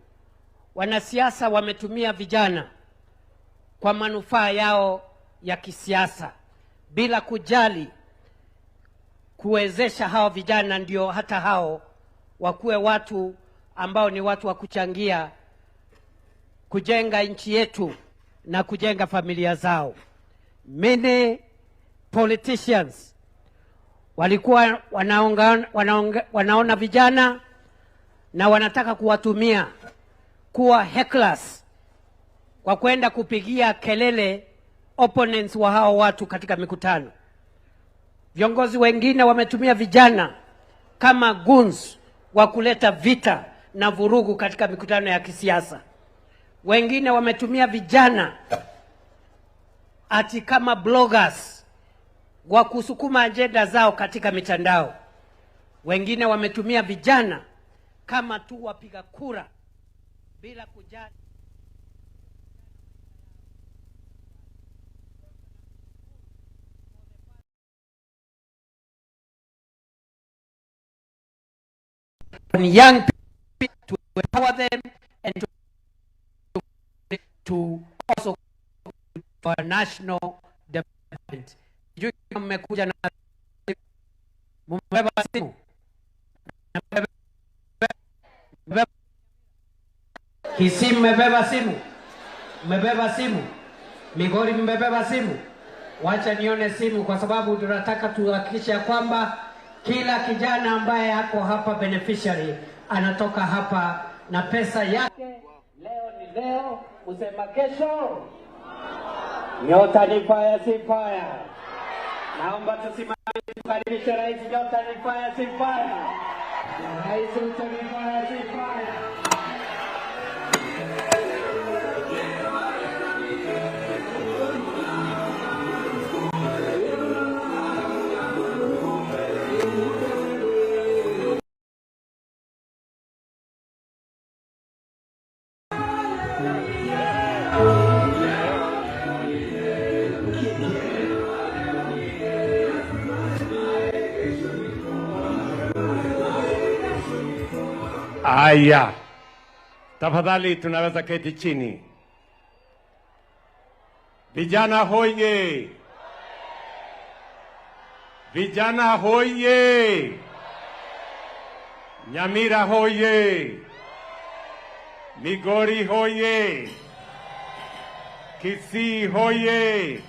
wanasiasa wametumia vijana kwa manufaa yao ya kisiasa bila kujali kuwezesha hao vijana ndio hata hao wakuwe watu ambao ni watu wa kuchangia kujenga nchi yetu na kujenga familia zao. Many politicians walikuwa wanaona vijana na wanataka kuwatumia kuwa hecklers kwa kwenda kupigia kelele opponents wa hao watu katika mikutano. Viongozi wengine wametumia vijana kama goons wa kuleta vita na vurugu katika mikutano ya kisiasa. Wengine wametumia vijana ati kama bloggers wa kusukuma agenda zao katika mitandao. Wengine wametumia vijana kama tu wapiga kura bila kujali. Young people, to empower them and to also for national development. Mmekuja na mmebeba simu. Kisii mmebeba simu. Mmebeba simu. Migori mmebeba simu. Wacha nione simu kwa sababu tunataka tuhakikishe ya kwamba kila kijana ambaye ako hapa beneficiary anatoka hapa na pesa yake. Leo ni leo, usema kesho. Nyota ni fire, si fire. Naomba tusimame tukaribishe rais. Nyota ni fire, si fire. Rais Ruto ni fire, si fire. Aya, tafadhali tunaweza keti chini. Vijana hoye! Vijana hoye! Nyamira hoye! Migori hoye! Kisii hoye!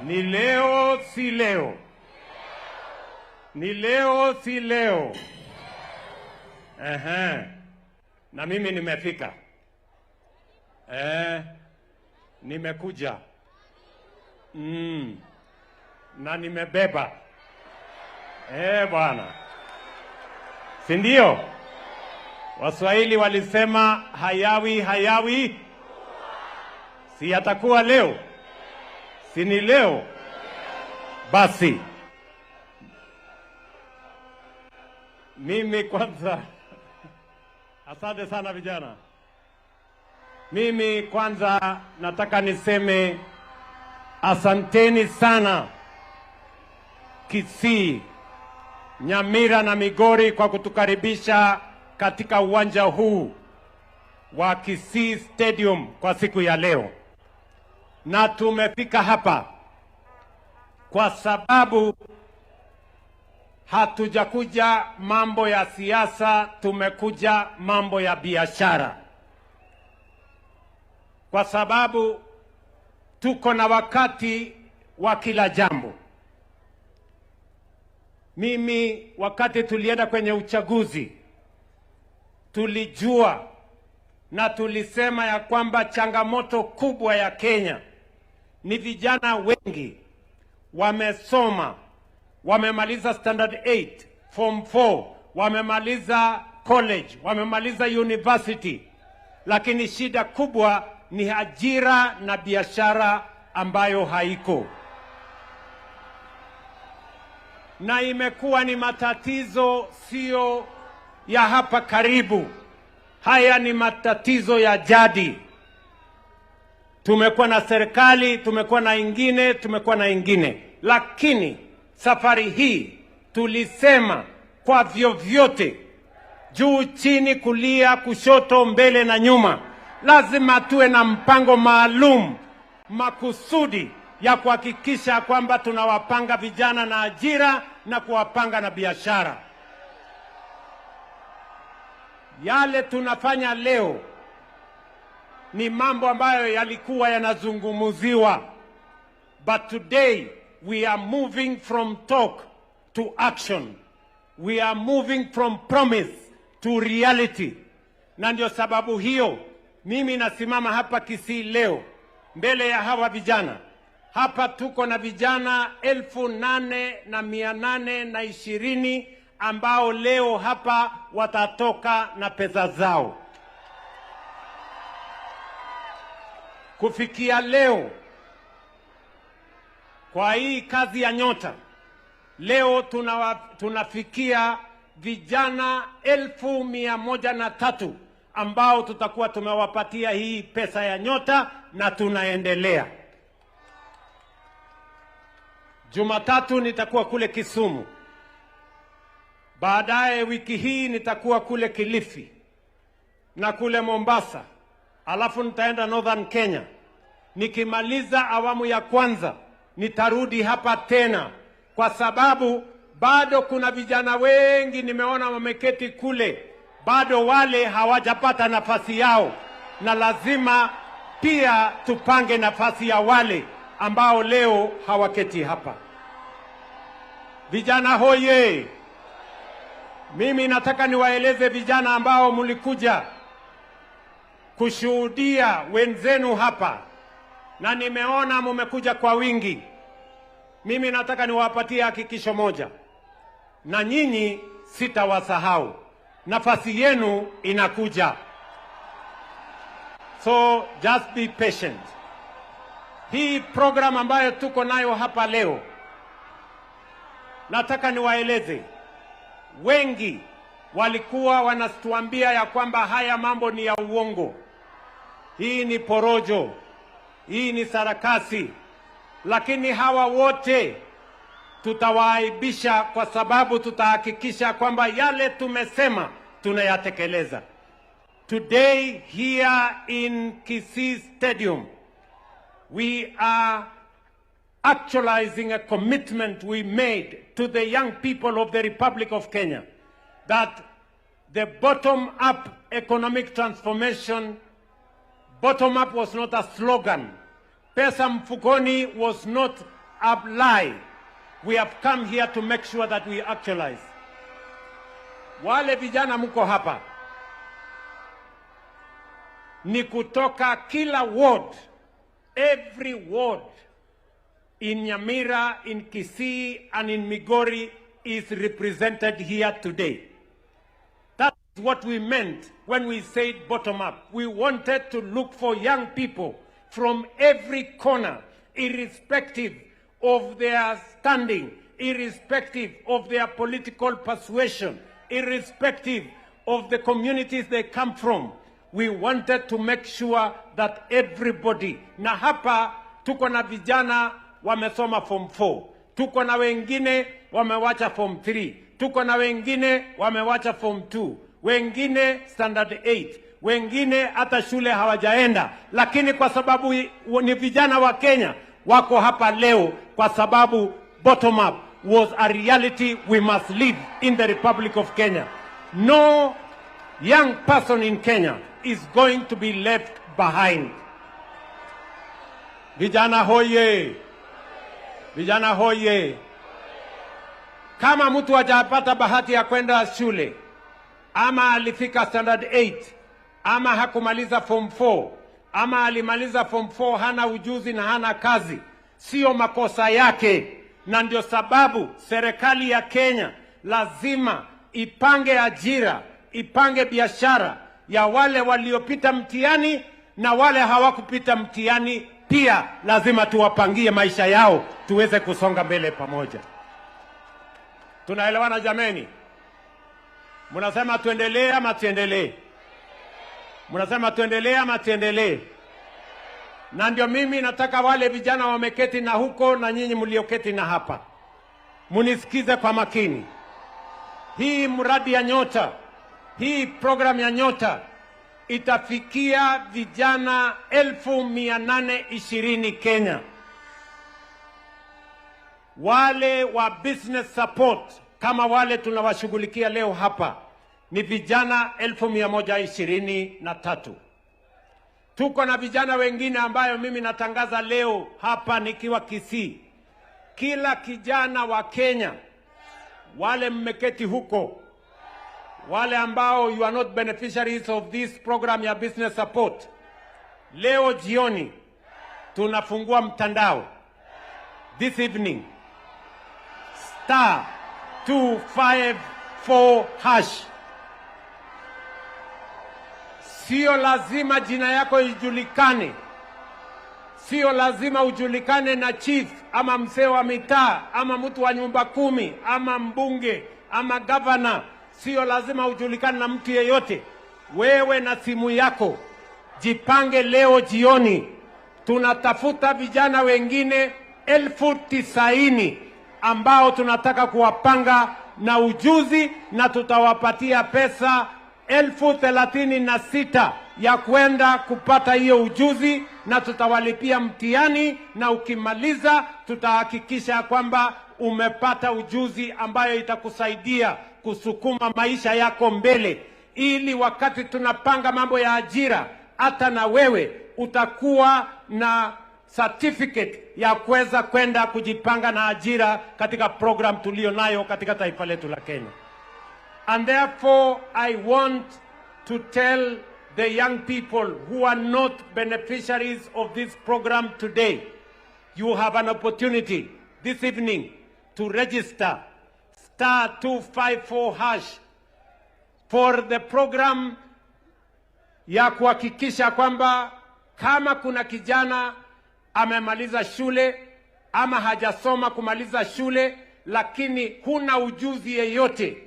Ni leo si leo? Ni leo si leo? Aha. Na mimi nimefika. Nimekuja. Na nimebeba. Bwana. Si ndio? Waswahili walisema hayawi hayawi. Si yatakuwa leo? Si ni leo? Basi. Mimi kwanza, asante sana vijana. Mimi kwanza nataka niseme asanteni sana Kisii, Nyamira na Migori kwa kutukaribisha katika uwanja huu wa Kisii Stadium kwa siku ya leo. Na tumefika hapa kwa sababu hatujakuja mambo ya siasa, tumekuja mambo ya biashara. Kwa sababu tuko na wakati wa kila jambo. Mimi wakati tulienda kwenye uchaguzi, tulijua na tulisema ya kwamba changamoto kubwa ya Kenya ni vijana wengi wamesoma, wamemaliza standard 8, form 4, wamemaliza college, wamemaliza university, lakini shida kubwa ni ajira na biashara ambayo haiko. Na imekuwa ni matatizo sio ya hapa karibu. Haya ni matatizo ya jadi. Tumekuwa na serikali, tumekuwa na ingine, tumekuwa na ingine. Lakini safari hii tulisema kwa vyovyote, juu chini, kulia, kushoto, mbele na nyuma, lazima tuwe na mpango maalum makusudi ya kuhakikisha kwamba tunawapanga vijana na ajira na kuwapanga na biashara. Yale tunafanya leo ni mambo ambayo yalikuwa yanazungumziwa. But today we are moving from talk to action. We are moving from promise to reality. Na ndio sababu hiyo mimi nasimama hapa Kisii leo mbele ya hawa vijana. Hapa tuko na vijana 8,820 ambao leo hapa watatoka na pesa zao. Kufikia leo kwa hii kazi ya Nyota, leo tunafikia vijana 1,103 ambao tutakuwa tumewapatia hii pesa ya Nyota, na tunaendelea. Jumatatu nitakuwa kule Kisumu. Baadaye wiki hii nitakuwa kule Kilifi na kule Mombasa. Alafu nitaenda Northern Kenya. Nikimaliza awamu ya kwanza nitarudi hapa tena, kwa sababu bado kuna vijana wengi nimeona wameketi kule, bado wale hawajapata nafasi yao, na lazima pia tupange nafasi ya wale ambao leo hawaketi hapa. Vijana hoye! Mimi nataka niwaeleze vijana ambao mlikuja kushuhudia wenzenu hapa, na nimeona mumekuja kwa wingi. Mimi nataka niwapatie hakikisho moja, na nyinyi sitawasahau. Nafasi yenu inakuja. So just be patient. Hii program ambayo tuko nayo hapa leo, nataka niwaeleze, wengi walikuwa wanatuambia ya kwamba haya mambo ni ya uongo, hii ni porojo, hii ni sarakasi. Lakini hawa wote tutawaaibisha, kwa sababu tutahakikisha kwamba yale tumesema tunayatekeleza. Today here in Kisii Stadium, we are actualizing a commitment we made to the young people of the Republic of Kenya that the bottom-up economic transformation, bottom-up was not a slogan. Pesa mfukoni was not a lie. We have come here to make sure that we actualize. Wale vijana mko hapa ni kutoka kila ward Every ward in Nyamira, in Kisii, and in Migori is represented here today. That's what we meant when we said bottom up. We wanted to look for young people from every corner, irrespective of their standing, irrespective of their political persuasion, irrespective of the communities they come from. We wanted to make sure that everybody, na hapa tuko na vijana wamesoma form 4, tuko na wengine wamewacha form 3, tuko na wengine wamewacha form 2, wengine standard 8, wengine hata shule hawajaenda, lakini kwa sababu ni vijana wa Kenya wako hapa leo, kwa sababu bottom up was a reality we must live in the Republic of Kenya. No young person in Kenya is going to be left behind. Vijana hoye! Vijana hoye! Kama mtu hajapata bahati ya kwenda shule, ama alifika standard 8, ama hakumaliza form 4, ama alimaliza form 4 hana ujuzi na hana kazi, sio makosa yake. Na ndio sababu serikali ya Kenya lazima ipange ajira, ipange biashara ya wale waliopita mtihani na wale hawakupita mtihani pia lazima tuwapangie maisha yao tuweze kusonga mbele pamoja. Tunaelewana jameni? Mnasema tuendelee ama tuendelee? Mnasema tuendelee ama tuendelee? Na ndio mimi nataka wale vijana wameketi na huko na nyinyi mlioketi na hapa, munisikize kwa makini. Hii mradi ya Nyota, hii program ya Nyota itafikia vijana 820,000 Kenya. Wale wa business support kama wale tunawashughulikia leo hapa ni vijana 123,000. Tuko na vijana wengine ambayo mimi natangaza leo hapa nikiwa Kisii. Kila kijana wa Kenya, wale mmeketi huko, wale ambao you are not beneficiaries of this program ya business support, leo jioni tunafungua mtandao. This evening, *254#. Sio lazima jina yako ijulikane. Sio lazima ujulikane na chief ama mzee wa mitaa ama mtu wa nyumba 10 ama mbunge ama governor. Sio lazima ujulikane na mtu yeyote. Wewe na simu yako, jipange leo jioni. Tunatafuta vijana wengine 90,000 ambao tunataka kuwapanga na ujuzi, na tutawapatia pesa 36,000 ya kwenda kupata hiyo ujuzi, na tutawalipia mtihani, na ukimaliza tutahakikisha kwamba umepata ujuzi ambayo itakusaidia kusukuma maisha yako mbele, ili wakati tunapanga mambo ya ajira hata na wewe utakuwa na certificate ya kuweza kwenda kujipanga na ajira katika program tulio nayo katika taifa letu la Kenya. And therefore I want to tell the young people who are not beneficiaries of this program today, you have an opportunity this evening to register *254# for the program ya kuhakikisha kwamba kama kuna kijana amemaliza shule ama hajasoma kumaliza shule lakini huna ujuzi yeyote,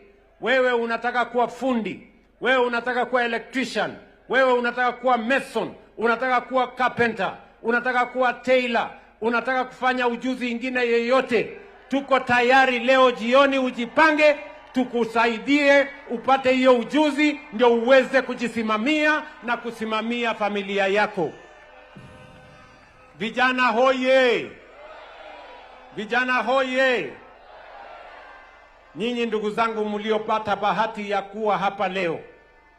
wewe unataka kuwa fundi, wewe unataka kuwa electrician, wewe unataka kuwa mason, unataka kuwa carpenter, unataka kuwa tailor, unataka kufanya ujuzi ingine yeyote, tuko tayari leo jioni ujipange, tukusaidie upate hiyo ujuzi ndio uweze kujisimamia na kusimamia familia yako. Vijana hoye! Vijana hoye! Nyinyi ndugu zangu mliopata bahati ya kuwa hapa leo,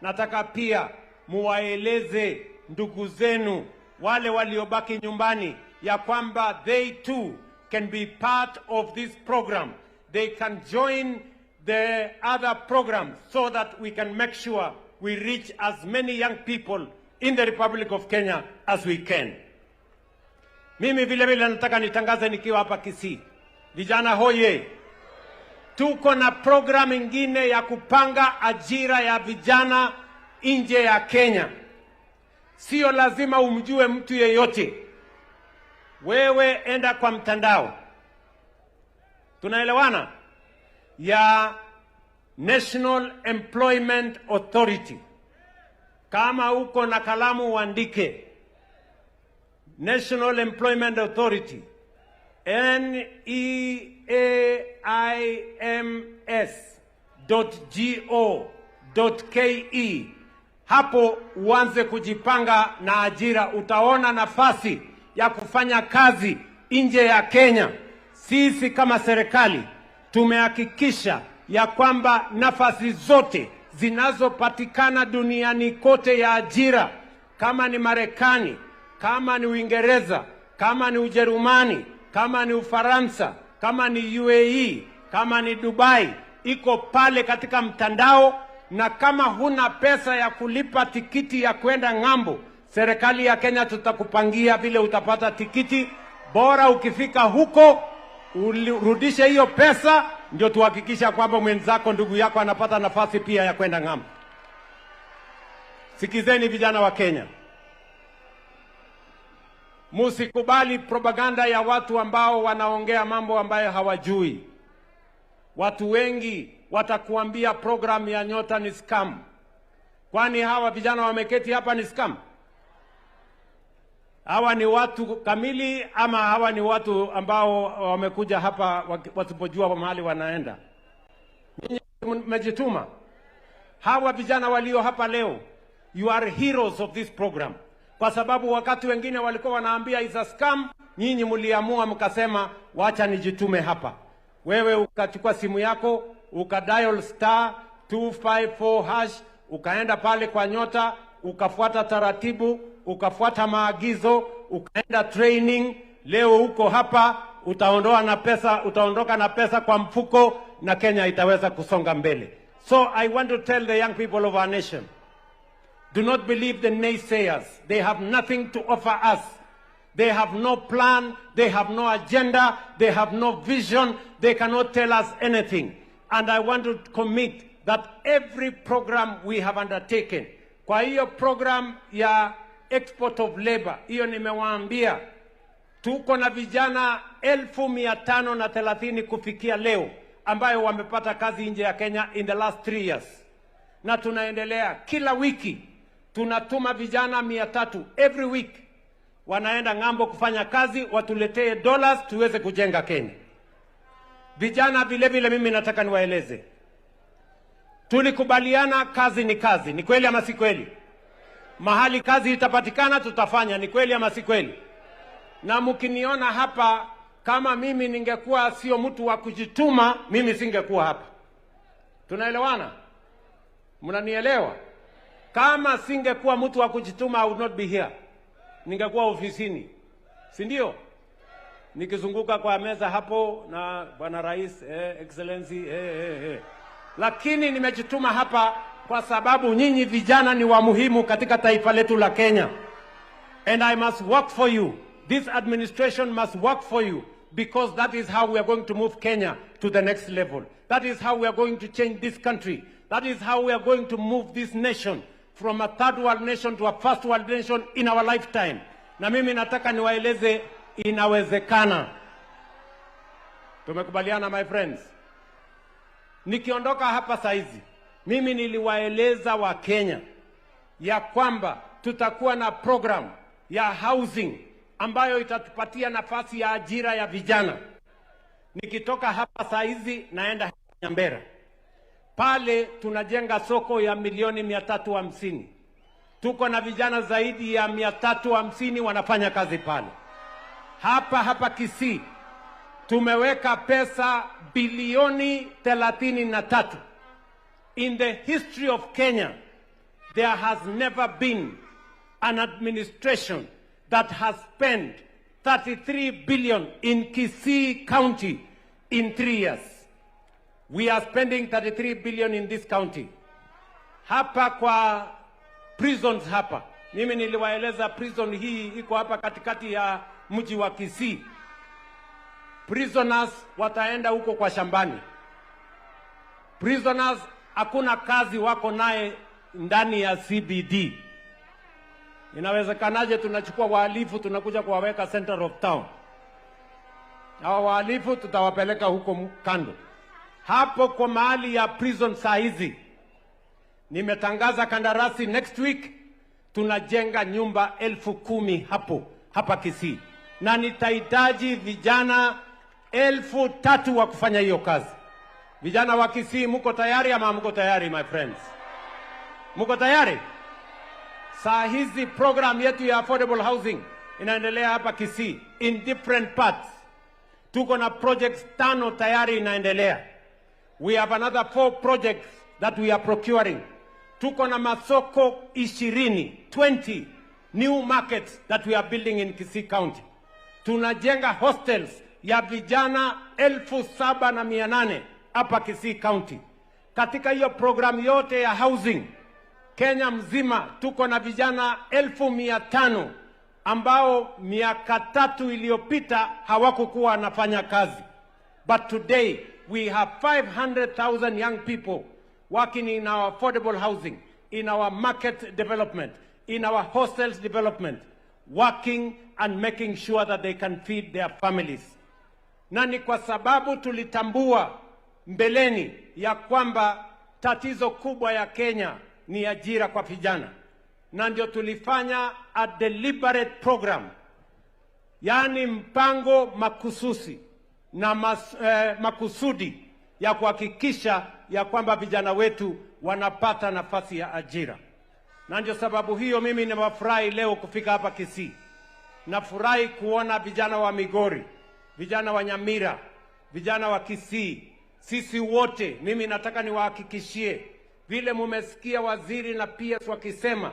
nataka pia muwaeleze ndugu zenu wale waliobaki nyumbani ya kwamba they too can be part of this program. They can join the other programs so that we can make sure we reach as many young people in the Republic of Kenya as we can. Mimi vile vile nataka nitangaze nikiwa hapa Kisii. Vijana hoye. Tuko na program ingine ya kupanga ajira ya vijana nje ya Kenya. Sio lazima umjue mtu yeyote. Wewe enda kwa mtandao. Tunaelewana? Ya National Employment Authority. Kama uko na kalamu uandike. National Employment Authority. neaims.go.ke. Hapo uanze kujipanga na ajira, utaona nafasi ya kufanya kazi nje ya Kenya. Sisi kama serikali tumehakikisha ya kwamba nafasi zote zinazopatikana duniani kote ya ajira, kama ni Marekani, kama ni Uingereza, kama ni Ujerumani, kama ni Ufaransa, kama ni UAE, kama ni Dubai, iko pale katika mtandao. Na kama huna pesa ya kulipa tikiti ya kwenda ng'ambo, serikali ya Kenya tutakupangia vile utapata tikiti. Bora ukifika huko urudishe hiyo pesa, ndio tuhakikisha kwamba mwenzako, ndugu yako anapata nafasi pia ya kwenda ng'ambo. Sikizeni vijana wa Kenya. Musikubali propaganda ya watu ambao wanaongea mambo ambayo hawajui. Watu wengi watakuambia program ya Nyota ni scam. Kwani hawa vijana wameketi hapa ni scam? Hawa ni watu kamili ama hawa ni watu ambao wamekuja hapa wasipojua mahali wanaenda? Ninyi mmejituma. Hawa vijana walio hapa leo, you are heroes of this program. Kwa sababu wakati wengine walikuwa wanaambia is a scam, nyinyi mliamua mkasema wacha nijitume hapa. Wewe ukachukua simu yako, ukadial star 254 hash, ukaenda pale kwa Nyota, ukafuata taratibu, ukafuata maagizo, ukaenda training. Leo uko hapa, utaondoa na pesa, utaondoka na pesa kwa mfuko, na Kenya itaweza kusonga mbele. So I want to tell the young people of our nation, do not believe the naysayers. They have nothing to offer us. They have no plan, they have no agenda, they have no vision, they cannot tell us anything. And I want to commit that every program we have undertaken, kwa hiyo program ya export of labor, hiyo nimewaambia, tuko na vijana 530,000 kufikia leo, ambayo wamepata kazi nje ya Kenya in the last 3 years. Na tunaendelea, kila wiki, tunatuma vijana 300 every week. Wanaenda ng'ambo kufanya kazi, watuletee dollars tuweze kujenga Kenya. Vijana vile vile mimi nataka niwaeleze. Tulikubaliana kazi ni kazi, ni kweli ama si kweli? Mahali kazi itapatikana tutafanya, ni kweli ama si kweli? Na mkiniona hapa, kama mimi ningekuwa sio mtu wa kujituma, mimi singekuwa hapa. Tunaelewana? Mnanielewa? Kama singekuwa mtu wa kujituma, I would not be here. Ningekuwa ofisini, si ndio? Nikizunguka kwa meza hapo na Bwana Rais, Excellency, Lakini nimejituma hapa kwa sababu nyinyi vijana ni wa muhimu katika taifa letu la Kenya. And I must work for you. This administration must work for you, because that is how we are going to move Kenya to the next level. That is how we are going to change this country. That is how we are going to move this nation from a third world nation to a first world nation in our lifetime. Na mimi nataka niwaeleze inawezekana. Tumekubaliana, my friends? Nikiondoka hapa saizi, mimi niliwaeleza wa Kenya ya kwamba tutakuwa na program ya housing ambayo itatupatia nafasi ya ajira ya vijana. Nikitoka hapa saizi naenda Nyambera. Pale tunajenga soko ya milioni 350. Tuko na vijana zaidi ya 350 wanafanya kazi pale. Hapa hapa Kisii tumeweka pesa bilioni 33. In the history of Kenya, there has never been an administration that has spent 33 billion in Kisii County in 3 years. We are spending 33 billion in this county. Hapa kwa prisons hapa, mimi niliwaeleza prison hii iko hapa katikati ya mji wa Kisii. Prisoners wataenda huko kwa shambani. Prisoners hakuna kazi wako naye ndani ya CBD. Inawezekanaje tunachukua wahalifu tunakuja kuwaweka center of town? Hawa wahalifu tutawapeleka huko kando. Hapo kwa mahali ya prison saa hizi nimetangaza kandarasi, next week tunajenga nyumba 10,000 hapo hapa Kisii, na nitahitaji vijana 3,000 wa kufanya hiyo kazi. Vijana wa Kisii, mko tayari ama mko tayari, my friends? Mko tayari? Saa hizi program yetu ya affordable housing inaendelea hapa Kisii in different parts. Tuko na projects 5 tayari inaendelea. We have another 4 projects that we are procuring. Tuko na masoko 20 new markets that we are building in Kisii County. Tunajenga hostels ya vijana 7,800 hapa Kisii County. Katika hiyo program yote ya housing Kenya mzima tuko na vijana 500,000 ambao miaka 3 iliyopita hawakukuwa wanafanya kazi. But today we have 500,000 young people working in our affordable housing, in our market development, in our hostels development, working and making sure that they can feed their families. Na ni kwa sababu tulitambua mbeleni ya kwamba tatizo kubwa ya Kenya ni ajira kwa vijana, na ndio tulifanya a deliberate program, yaani mpango makususi na makusudi ya kuhakikisha ya kwamba vijana wetu wanapata nafasi ya ajira. Na ndio sababu hiyo mimi nimefurahi leo kufika hapa Kisii. Nafurahi kuona vijana wa Migori, vijana wa Nyamira, vijana wa Kisii. Sisi wote, mimi nataka niwahakikishie, vile mumesikia waziri na PS wakisema,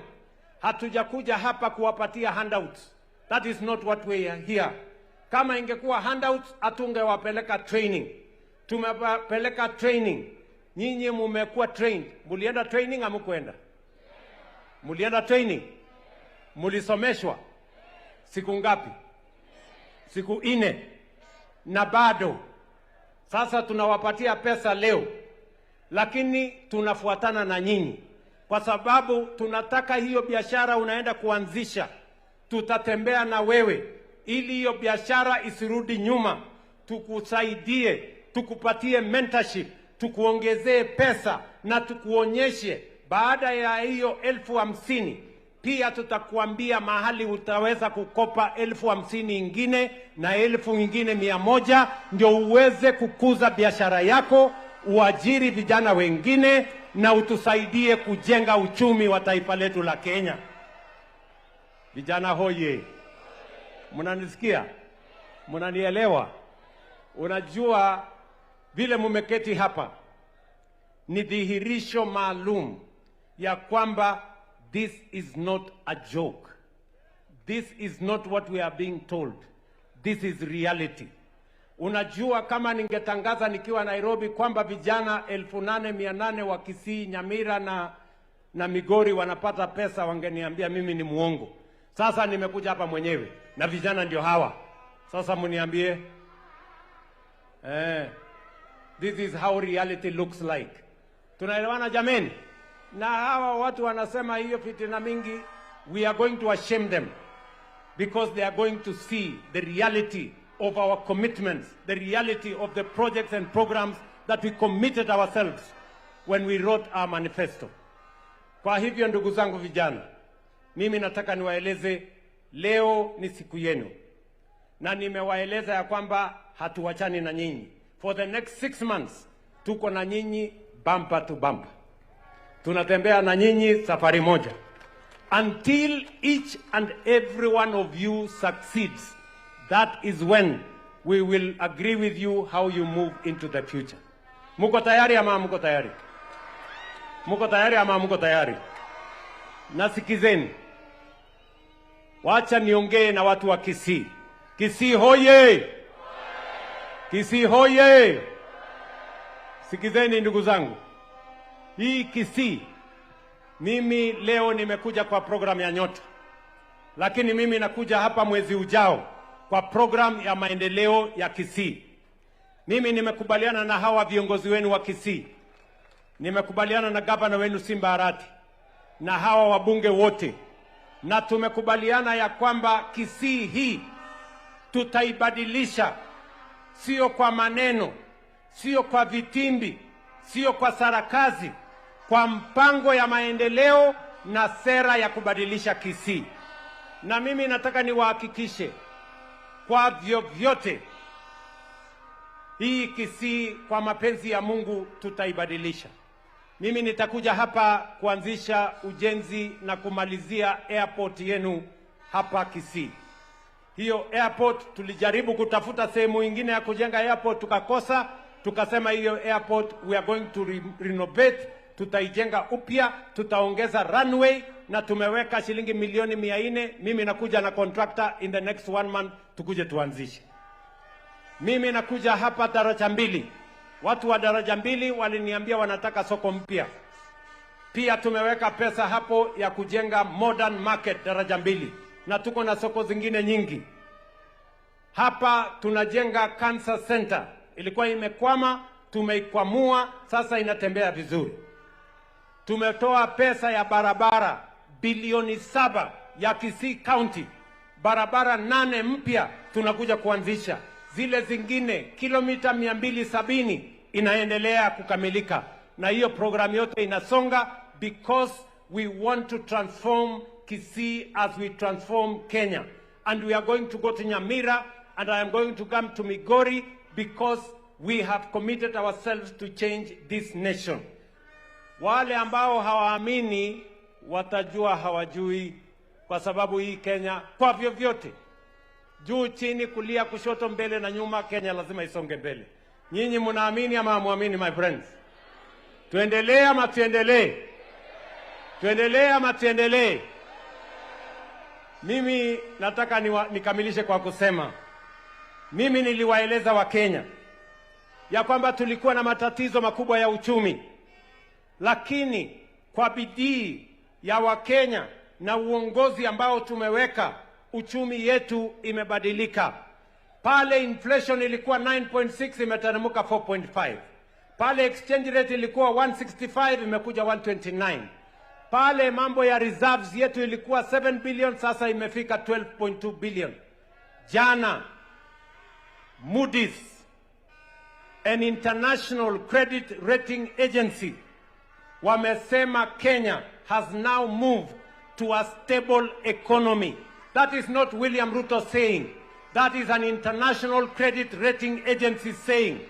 hatujakuja hapa kuwapatia handouts. That is not what we are here. Kama ingekuwa handouts, hatungewapeleka training. Tumewapeleka training. Nyinyi mumekuwa trained. Mulienda training ama hamkuenda? Mulienda training? Mulisomeshwa? Siku ngapi? Siku 4. Na bado sasa tunawapatia pesa leo, lakini tunafuatana na nyinyi kwa sababu tunataka hiyo biashara unaenda kuanzisha, tutatembea na wewe ili hiyo biashara isirudi nyuma, tukusaidie, tukupatie mentorship, tukuongezee pesa na tukuonyeshe baada ya hiyo 50,000 pia tutakuambia mahali utaweza kukopa 50,000 ingine na 1,100 ndio uweze kukuza biashara yako, uajiri vijana wengine na utusaidie kujenga uchumi wa taifa letu la Kenya. Vijana hoye, mnanisikia? Mnanielewa? Unajua vile mumeketi hapa ni dhihirisho maalum ya kwamba this is not a joke. This is not what we are being told. This is reality. Unajua kama ningetangaza nikiwa Nairobi kwamba vijana 8,800 wa Kisii, Nyamira na Migori wanapata pesa, wangeniambia mimi ni muongo. Sasa nimekuja hapa mwenyewe na vijana ndio hawa. Sasa mniambie, this is how reality looks like. Tunaelewana jameni? Na hawa watu wanasema hiyo fitina mingi, we are going to ashame them because they are going to see the reality of our commitments, the reality of the projects and programs that we committed ourselves when we wrote our manifesto. Kwa hivyo ndugu zangu vijana, mimi nataka niwaeleze leo ni siku yenu. Na nimewaeleza ya kwamba hatuwachani na nyinyi. For the next 6 months, tuko na nyinyi bumper to bumper. Tunatembea na nyinyi safari moja. Until each and every one of you succeeds, that is when we will agree with you how you move into the future. Muko tayari ama muko tayari? Muko tayari ama muko tayari? Nasikizeni. Wacha niongee na watu wa Kisii. Kisii hoye! Kisii hoye! Sikizeni ndugu zangu. Hii Kisii, mimi leo nimekuja kwa program ya Nyota. Lakini mimi nakuja hapa mwezi ujao kwa program ya maendeleo ya Kisii. Mimi nimekubaliana na hawa viongozi wenu wa Kisii. Nimekubaliana na gavana wenu Simba Arati na hawa wabunge wote, na tumekubaliana ya kwamba Kisii hii tutaibadilisha, sio kwa maneno, sio kwa vitimbi, sio kwa sarakazi, kwa mpango ya maendeleo na sera ya kubadilisha Kisii. Na mimi nataka niwahakikishe kwa vyovyote hii Kisii kwa mapenzi ya Mungu tutaibadilisha. Mimi nitakuja hapa kuanzisha ujenzi na kumalizia airport yenu hapa Kisii. Hiyo airport tulijaribu kutafuta sehemu ingine ya kujenga airport tukakosa, tukasema hiyo airport we are going to renovate, tutaijenga upya, tutaongeza runway na tumeweka shilingi milioni 400. Mimi nakuja na contractor in the next 1 month tukuje tuanzishe. Mimi nakuja hapa daraja 2. Watu wa daraja 2 waliniambia wanataka soko mpya. Pia tumeweka pesa hapo ya kujenga modern market daraja 2. Na tuko na soko zingine nyingi. Hapa tunajenga cancer center. Ilikuwa imekwama, tumeikwamua, sasa inatembea vizuri. Tumetoa pesa ya barabara bilioni 7 ya Kisii County. Barabara 8 mpya tunakuja kuanzisha. Zile zingine kilomita 270 inaendelea kukamilika. Na hiyo program yote inasonga because we want to transform Kisii as we transform Kenya. And we are going to go to Nyamira and I am going to come to Migori because we have committed ourselves to change this nation. Wale ambao hawaamini watajua hawajui, kwa sababu hii Kenya kwa vyovyote, juu chini, kulia kushoto, mbele na nyuma, Kenya lazima isonge mbele. Nyinyi mnaamini ama hamuamini, my friends? Tuendelee ama tuendelee? Tuendelee ama tuendelee? Mimi nataka nikamilishe kwa kusema, mimi niliwaeleza wa Kenya ya kwamba tulikuwa na matatizo makubwa ya uchumi, lakini kwa bidii ya Wakenya na uongozi ambao tumeweka, uchumi yetu imebadilika. Pale inflation ilikuwa 9.6 imeteremka 4.5. Pale exchange rate ilikuwa 165 imekuja 129. Pale mambo ya reserves yetu ilikuwa 7 billion, sasa imefika 12.2 billion. Jana Moody's, an international credit rating agency, wamesema Kenya has now moved to a stable economy. That is not William Ruto saying. That is an international credit rating agency saying.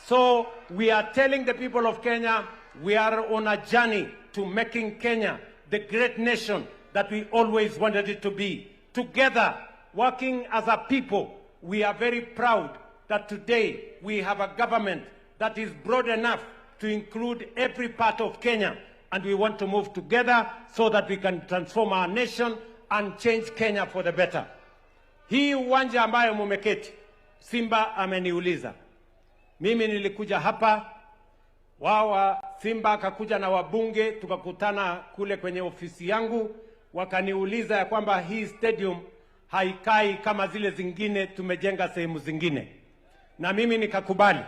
So we are telling the people of Kenya, we are on a journey to making Kenya the great nation that we always wanted it to be. Together, working as a people, we are very proud that today we have a government that is broad enough to include every part of Kenya, and we want to move together so that we can transform our nation and change Kenya for the better. Hii uwanja ambayo mumeketi, Simba ameniuliza. Mimi nilikuja hapa, wawa Simba akakuja na wabunge, tukakutana kule kwenye ofisi yangu, wakaniuliza ya kwamba hii stadium haikai kama zile zingine tumejenga sehemu zingine. Na mimi nikakubali.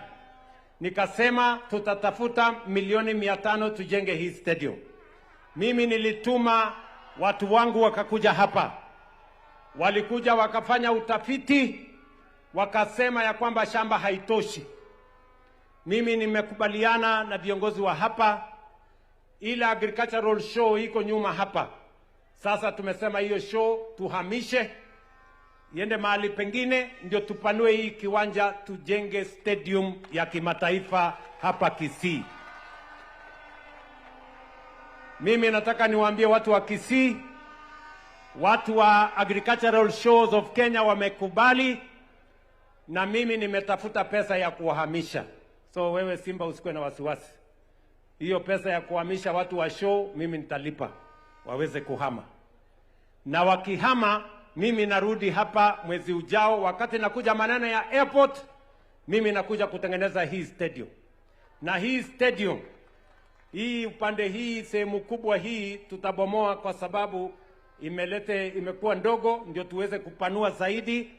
Nikasema tutatafuta milioni 500 tujenge hii stadium. Mimi nilituma watu wangu wakakuja hapa. Walikuja wakafanya utafiti, wakasema ya kwamba shamba haitoshi. Mimi nimekubaliana na viongozi wa hapa, ila agricultural show iko nyuma hapa. Sasa tumesema hiyo show tuhamishe iende mahali pengine, ndio tupanue hii kiwanja tujenge stadium ya kimataifa hapa Kisii. Mimi nataka niwaambie watu wa Kisii, watu wa Agricultural Shows of Kenya wamekubali, na mimi nimetafuta pesa ya kuwahamisha. So wewe Simba usikuwe na wasiwasi. Hiyo pesa ya kuhamisha watu wa show mimi nitalipa waweze kuhama. Na wakihama, mimi narudi hapa mwezi ujao, wakati nakuja maneno ya airport, mimi nakuja kutengeneza hii stadium. Na hii stadium, hii upande hii, sehemu kubwa hii tutabomoa kwa sababu imekuwa ndogo, ndio tuweze kupanua zaidi.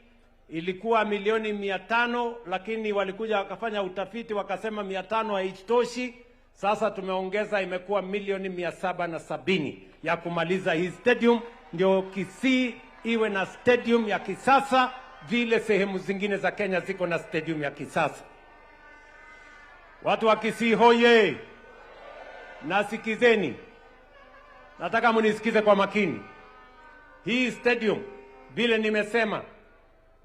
Ilikuwa milioni 500, lakini walikuja wakafanya utafiti wakasema 500 haitoshi. Sasa tumeongeza, imekuwa milioni 770 ya kumaliza hii stadium, ndio Kisii iwe na stadium ya kisasa vile sehemu zingine za Kenya ziko na stadium ya kisasa. Watu wa Kisii hoye! Nasikizeni, nataka munisikize kwa makini. Hii stadium vile nimesema,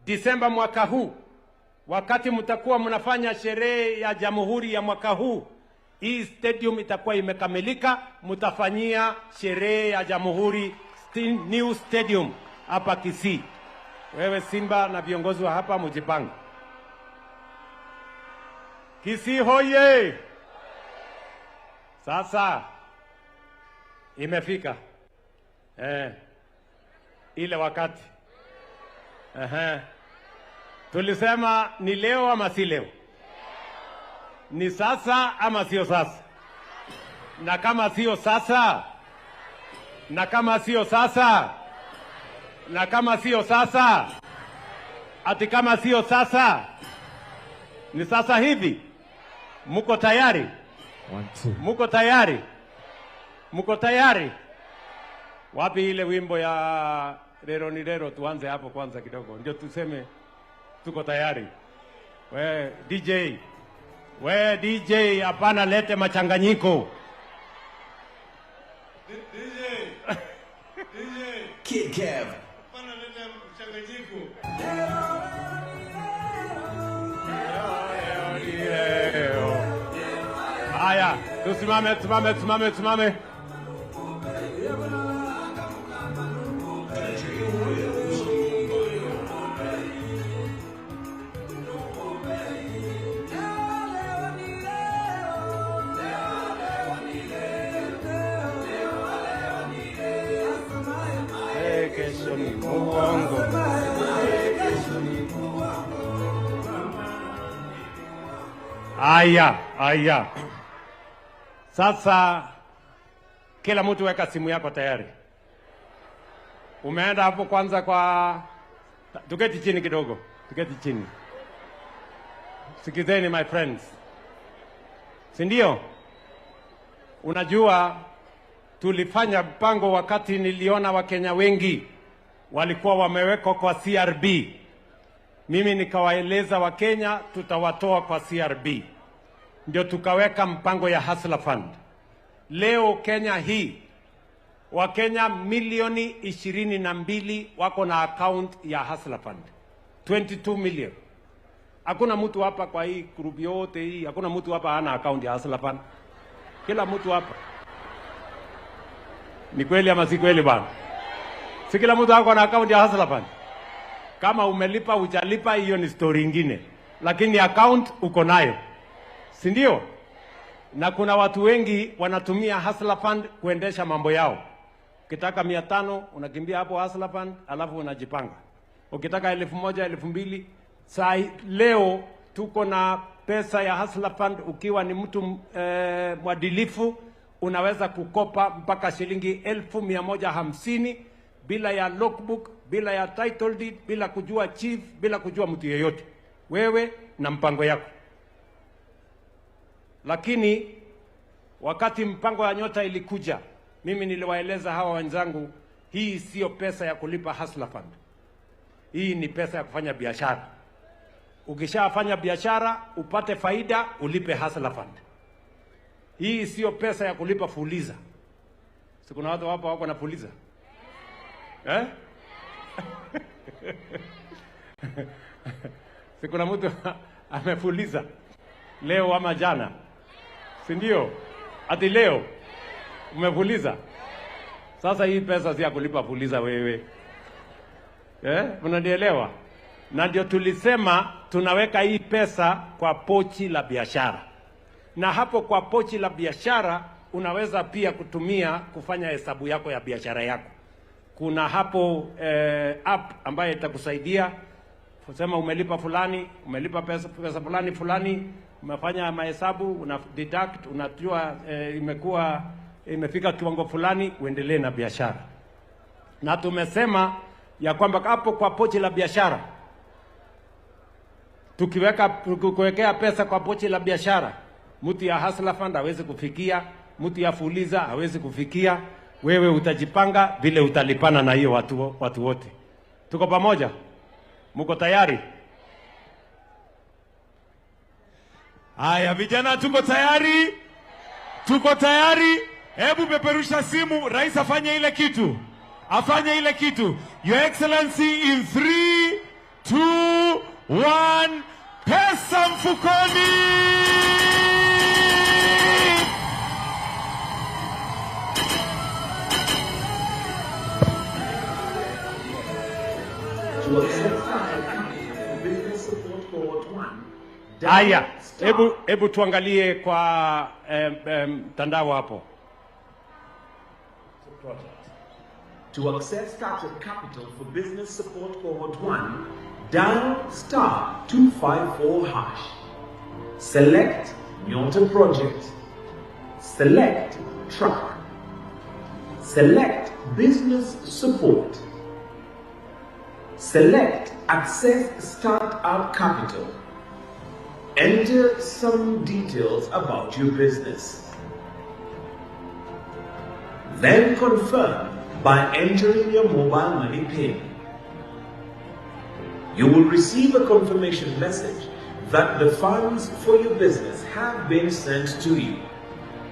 Disemba mwaka huu, wakati mtakuwa mnafanya sherehe ya jamhuri ya mwaka huu, hii stadium itakuwa imekamilika. Mtafanyia sherehe ya jamhuri new stadium hapa Kisii. Wewe Simba na viongozi wa hapa mjipange. Kisii hoye! Sasa imefika ile wakati. Tulisema ni leo ama si leo? Ni sasa ama sio sasa? Na kama sio sasa, na kama sio sasa, na kama sio sasa, ati kama sio sasa, ni sasa hivi. Muko tayari? 1 2. Muko tayari? Muko tayari? Wapi ile wimbo ya Rero ni Rero? Tuanze hapo kwanza kidogo, ndio tuseme tuko tayari. We DJ, we DJ, hapana lete machanganyiko. DJ, DJ, Kid Kev. Hapana lete mchanganyiko. Haya, tusimame, tusimame, tusimame, tusimame. Kesho ni muongo. Aya, aya. Sasa kila mtu weka simu yako tayari. Umeenda hapo kwanza kwa, tuketi chini kidogo, tuketi chini. Sikizeni my friends. Si ndio? Unajua tulifanya mpango wakati niliona Wakenya wengi walikuwa wamewekwa kwa CRB. Mimi nikawaeleza Wakenya tutawatoa kwa CRB. Ndio tukaweka mpango ya Hustler Fund. Leo Kenya hii Wakenya milioni 22 wako na account ya Hustler Fund. 22 million. Hakuna mtu hapa kwa hii group yote hii, hakuna mtu hapa hana account ya Hustler Fund. Kila mtu hapa. Ni kweli ama si kweli bwana? Si kila mtu hako na account ya Hustler Fund? Kama umelipa hujalipa hiyo ni story nyingine. Lakini account uko nayo. Si ndio? Na kuna watu wengi wanatumia Hustler Fund kuendesha mambo yao. Ukitaka 500 unakimbia hapo Hustler Fund alafu unajipanga. Ukitaka 1000, 2000, sai leo tuko na pesa ya Hustler Fund. Ukiwa ni mtu mwadilifu unaweza kukopa mpaka shilingi 150,000 bila ya logbook, bila ya title deed, bila kujua chief, bila kujua mtu yeyote. Wewe na mpango yako. Lakini wakati mpango ya Nyota ilikuja, mimi niliwaeleza hawa wenzangu, hii sio pesa ya kulipa Hustler Fund. Hii ni pesa ya kufanya biashara. Ukishafanya biashara upate faida, ulipe Hustler Fund. Hii sio pesa ya kulipa Fuliza. Si kuna watu hapa wako na Fuliza? Eh? Si kuna mtu amefuliza leo ama jana? Si ndio? Ati leo umefuliza? Sasa hii pesa si ya kulipa Fuliza wewe. Eh? Unanielewa? Na ndio tulisema tunaweka hii pesa kwa pochi la biashara. Na hapo kwa pochi la biashara unaweza pia kutumia kufanya hesabu yako ya biashara yako. Kuna hapo app ambayo itakusaidia kusema umelipa fulani, umelipa pesa fulani fulani, umefanya mahesabu, una deduct, unajua imekuwa imefika kiwango fulani, uendelee na biashara. Na tumesema ya kwamba hapo kwa pochi la biashara Tukikuwekea pesa kwa pochi la biashara, mtu ya Hustler Fund hawezi kufikia, mtu ya Fuliza hawezi kufikia. Wewe utajipanga vile utalipana na hiyo watu wote. Tuko pamoja? Mko tayari? Haya vijana, tuko tayari? Tuko tayari? Hebu peperusha simu, rais afanye ile kitu. Afanye ile kitu. Your Excellency, in 3, 2, 1, pesa mfukoni! Haya, hebu tuangalie kwa mtandao hapo. To access startup capital for business support cohort 1, dial *254#. Select Nyota Project. Select Track. Select Business Support. Select Access Startup Capital. Enter some details about your business. Then confirm by entering your mobile money PIN. You will receive a confirmation message that the funds for your business have been sent to you.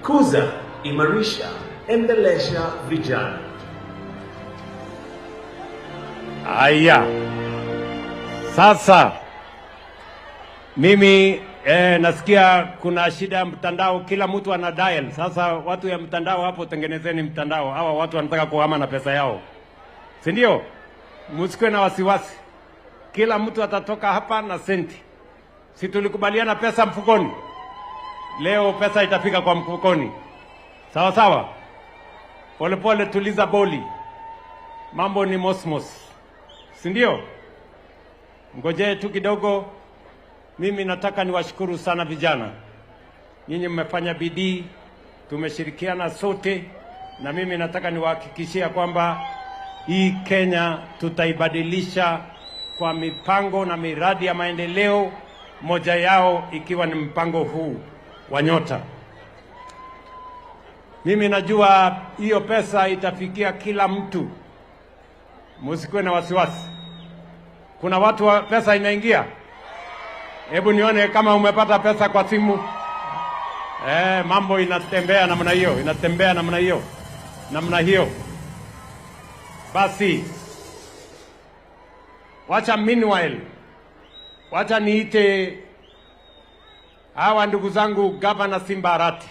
Kuza, Imarisha, Endelesha Vijana. Aya. Sasa mimi nasikia kuna shida ya mtandao, kila mtu ana dial. Sasa watu ya mtandao hapo, tengenezeni mtandao. Hawa watu wanataka kuhama na pesa yao, si ndio? Msikuwe na wasiwasi. Kila mtu atatoka hapa na senti. Si tulikubaliana pesa mfukoni? Leo pesa itafika kwa mfukoni. Sawa sawa. Pole pole, tuliza boli. Mambo ni mosmos, si ndio? Ngojee tu kidogo. Mimi nataka niwashukuru sana vijana. Nyinyi mmefanya bidii, tumeshirikiana sote, na mimi nataka niwahakikishia kwamba hii Kenya tutaibadilisha kwa mipango na miradi ya maendeleo, moja yao ikiwa ni mpango huu wa Nyota. Mimi najua hiyo pesa itafikia kila mtu. Msikuwe na wasiwasi. Kuna watu wa pesa inaingia? Hebu nione kama umepata pesa kwa simu. Mambo inatembea namna hiyo, inatembea namna hiyo. Namna hiyo. Basi wacha meanwhile, wacha niite hawa ndugu zangu Governor Simba Arati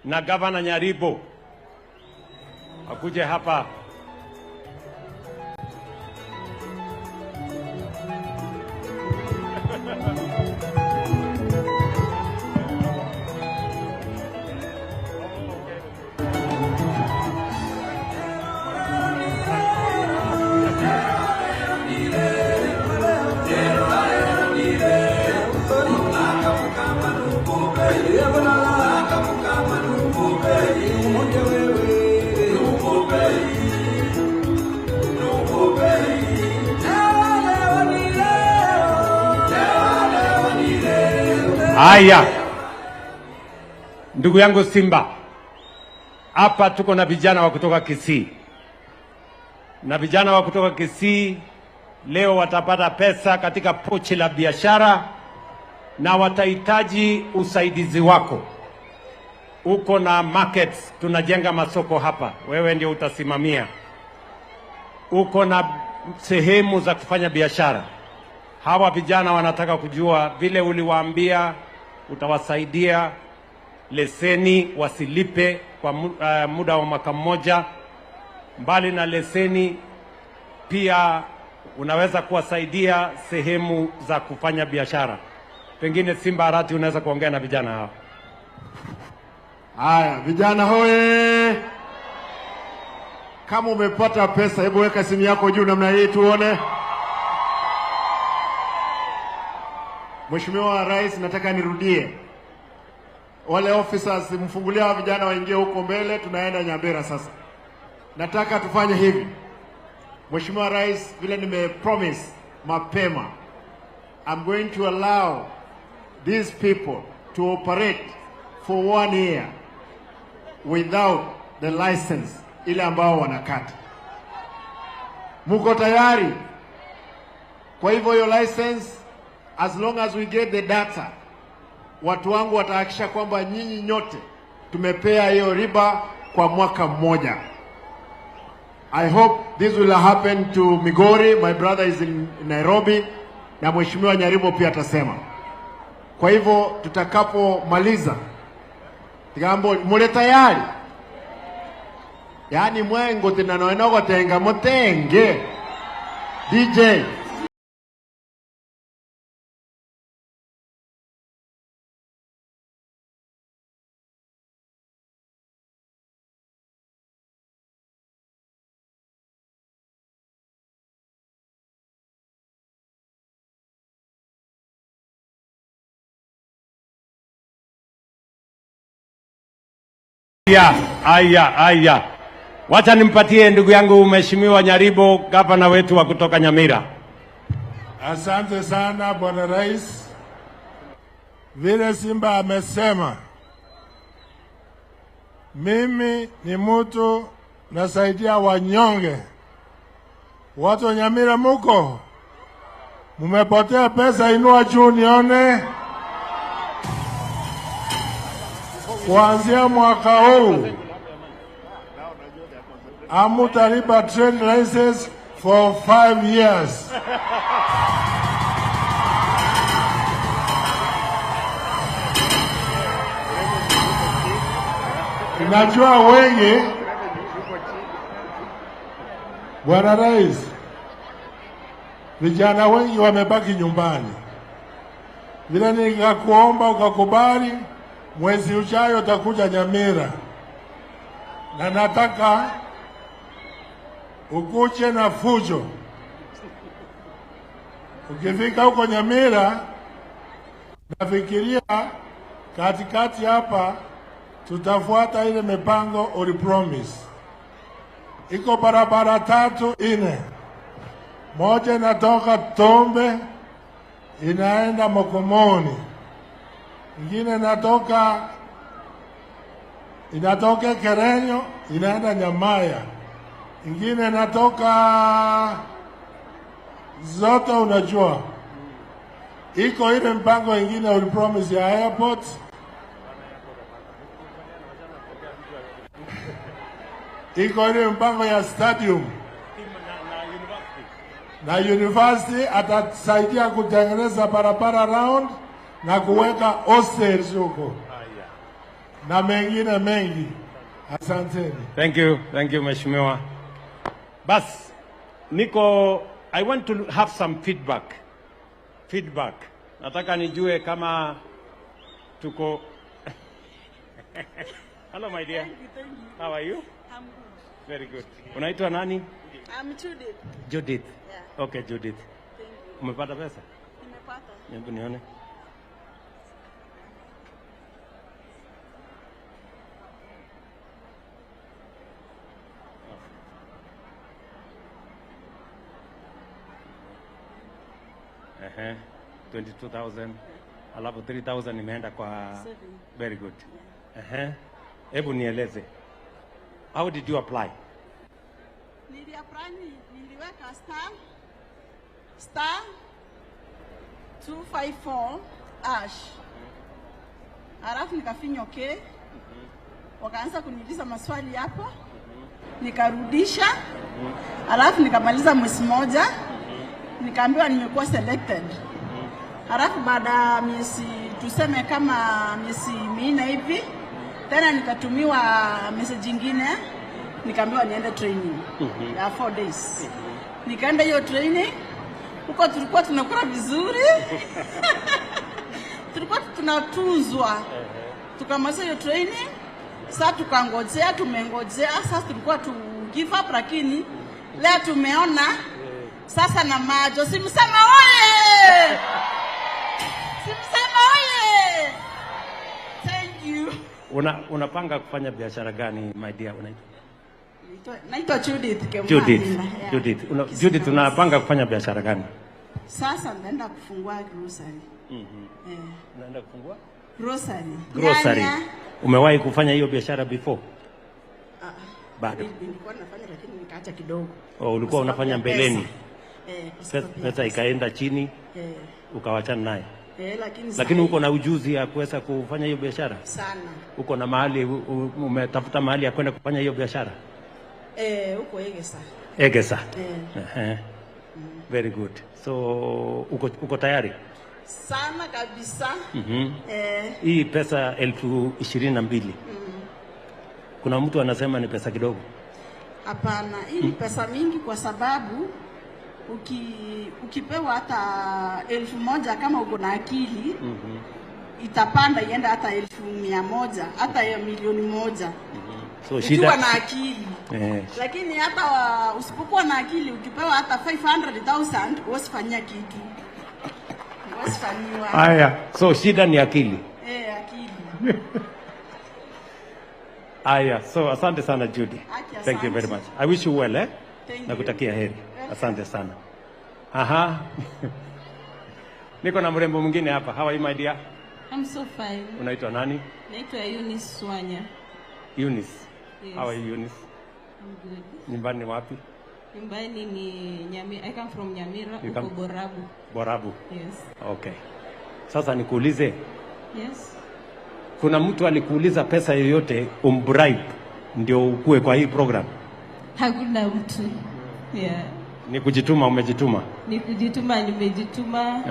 na Governor Nyaribo wakuje hapa. Haya, ndugu yangu Simba, hapa tuko na vijana wa kutoka Kisii. Na vijana wa kutoka Kisii leo watapata pesa katika pochi la biashara na watahitaji usaidizi wako. Uko na markets, tunajenga masoko hapa, wewe ndio utasimamia. Uko na sehemu za kufanya biashara. Hawa vijana wanataka kujua vile uliwaambia utawasaidia leseni wasilipe kwa muda wa mwaka mmoja. Mbali na leseni, pia unaweza kuwasaidia sehemu za kufanya biashara. Pengine Simba Arati unaweza kuongea na vijana hao. Haya, vijana hoye! Kama umepata pesa, hebu weka simu yako juu namna hii tuone. Mheshimiwa Rais, nataka nirudie. Wale officers mfungulia hawa vijana waingie huko mbele, tunaenda Nyambera sasa. Nataka tufanye hivi. Mheshimiwa Rais, vile nime promise mapema, I'm going to allow these people to operate for 1 year without the license ile ambao wanakata. Muko tayari? Kwa hivyo hiyo license, as long as we get the data, watu wangu watahakikisha kwamba nyinyi nyote tumepea hiyo riba kwa mwaka mmoja. I hope this will happen to Migori. My brother is in Nairobi, na Mheshimiwa Nyaribo pia atasema. Kwa hivyo tutakapomaliza tigambo mule tayari. Yaani mwengo tinanoenogo tenga motenge. DJ. Aya. Wacha nimpatie ndugu yangu Mheshimiwa Nyaribo, gavana wetu wa kutoka Nyamira. Asante sana Bwana Rais. Vile Simba amesema, mimi ni mtu nasaidia wanyonge. Watu wa Nyamira muko? Mumepotea pesa, inua juu nione. Kuanzia mwaka huu hamutalipa trade license for 5 years. Najua wengi, Bwana Rais, vijana wengi wamebaki nyumbani. Vile nikakuomba ukakubali, mwezi ujayo utakuja Nyamira. Na nataka ukuje na fujo. Ukifika huko Nyamira, nafikiria katikati hapa tutafuata ile mipango uli promise. Iko barabara 3 4. Moja inatoka Tombe inaenda Mokomoni. Ingine inatoka Kerenyo inaenda Nyamaya. Ingine inatoka zote unajua. Iko ile mpango ingine uli promise ya airport. Iko ile mpango ya stadium na university atasaidia kutengeneza barabara round na kuweka hostels huko na mengine mengi. Asanteni. Thank you Mheshimiwa. Bas, niko, I want to have some feedback. Feedback. Nataka nijue kama tuko. Hello my dear. Thank you. How are you? I'm good. Very good. Unaitwa nani? I'm Judith. Judith. Yeah. Okay, Judith. Thank you. Umepata pesa? Nimepata. Hebu nione. Ehe, 22,000. Alafu 3,000 imeenda kwa saving. Very good. Ehe. Hebu nieleze. How did you apply? Nili-apply, niliweka star 254 hash. Alafu nikafinya okay. Wakaanza kuniuliza maswali hapo. Nikarudisha. Alafu nikamaliza mwezi mmoja. Nikaambiwa nimekuwa selected. Alafu baada ya miezi, tuseme kama miezi 4 hivi, tena nikatumiwa message nyingine, nikaambiwa niende training ya 4 days. Nikaenda hiyo training, huko tulikuwa tunakula vizuri. Tulikuwa tunatunzwa. Tukamaliza hiyo training, sasa tukangojea, tumengojea, sasa tulikuwa tu give up, lakini leo tumeona sasa na macho. Simsema oye! Simsema oye! Thank you. Unapanga kufanya biashara gani my dear? Unaitwa? Naitwa Judith Kemani. Judith. Yeah. Judith. Judith, unapanga kufanya biashara gani? Sasa naenda kufungua grocery. Unaenda kufungua? Grocery. Grocery. Nyanya. Umewahi kufanya hiyo biashara before? Ah, Bado. Nilikuwa nafanya lakini nikaacha kidogo. Oh, ulikuwa unafanya mbeleni. Kwa sababu ya Pesa ikaenda chini, ukawachana naye. Lakini Lakini uko na ujuzi ya kuweza kufanya hiyo biashara? Sana. Uko na mahali umetafuta mahali ya kwenda kufanya hiyo biashara? Huko Egesa. Egesa. Eh. Ehe. Very good. So uko tayari? Sana kabisa. Hii pesa 22,000. Kuna mtu anasema ni pesa kidogo. Hapana, hii ni pesa mingi kwa sababu ukipewa hata 1,000 kama uko na akili itapanda ienda hata 100,000, hata ya 1,000,000. So Ukiwa shida na akili. Lakini hata usipokuwa na akili ukipewa hata 500,000 huwezi fanyia kitu. Huwezi fanyiwa. Haya, so shida ni akili. Akili. Haya, so asante sana Judy. Aki, Thank you very asante. much. I wish you well, eh? Thank you. Nakutakia heri. Asante sana. Aha. Niko na mrembo mwingine hapa. How are you, my dear? I'm so fine. Unaitwa nani? Naitwa Eunice Swanya. Eunice. Yes. How are you, Eunice? I'm good. Nyumbani wapi? Nyumbani ni Nyamira. I come from Nyamira, You uko come- Borabu. Borabu. Yes. Okay. Sasa nikuulize, Yes. kuna mtu alikuuliza pesa yoyote umbribe ndio ukue kwa hii program? Hakuna mtu. Yeah. Ni kujituma, umejituma. Ni kujituma, nimejituma.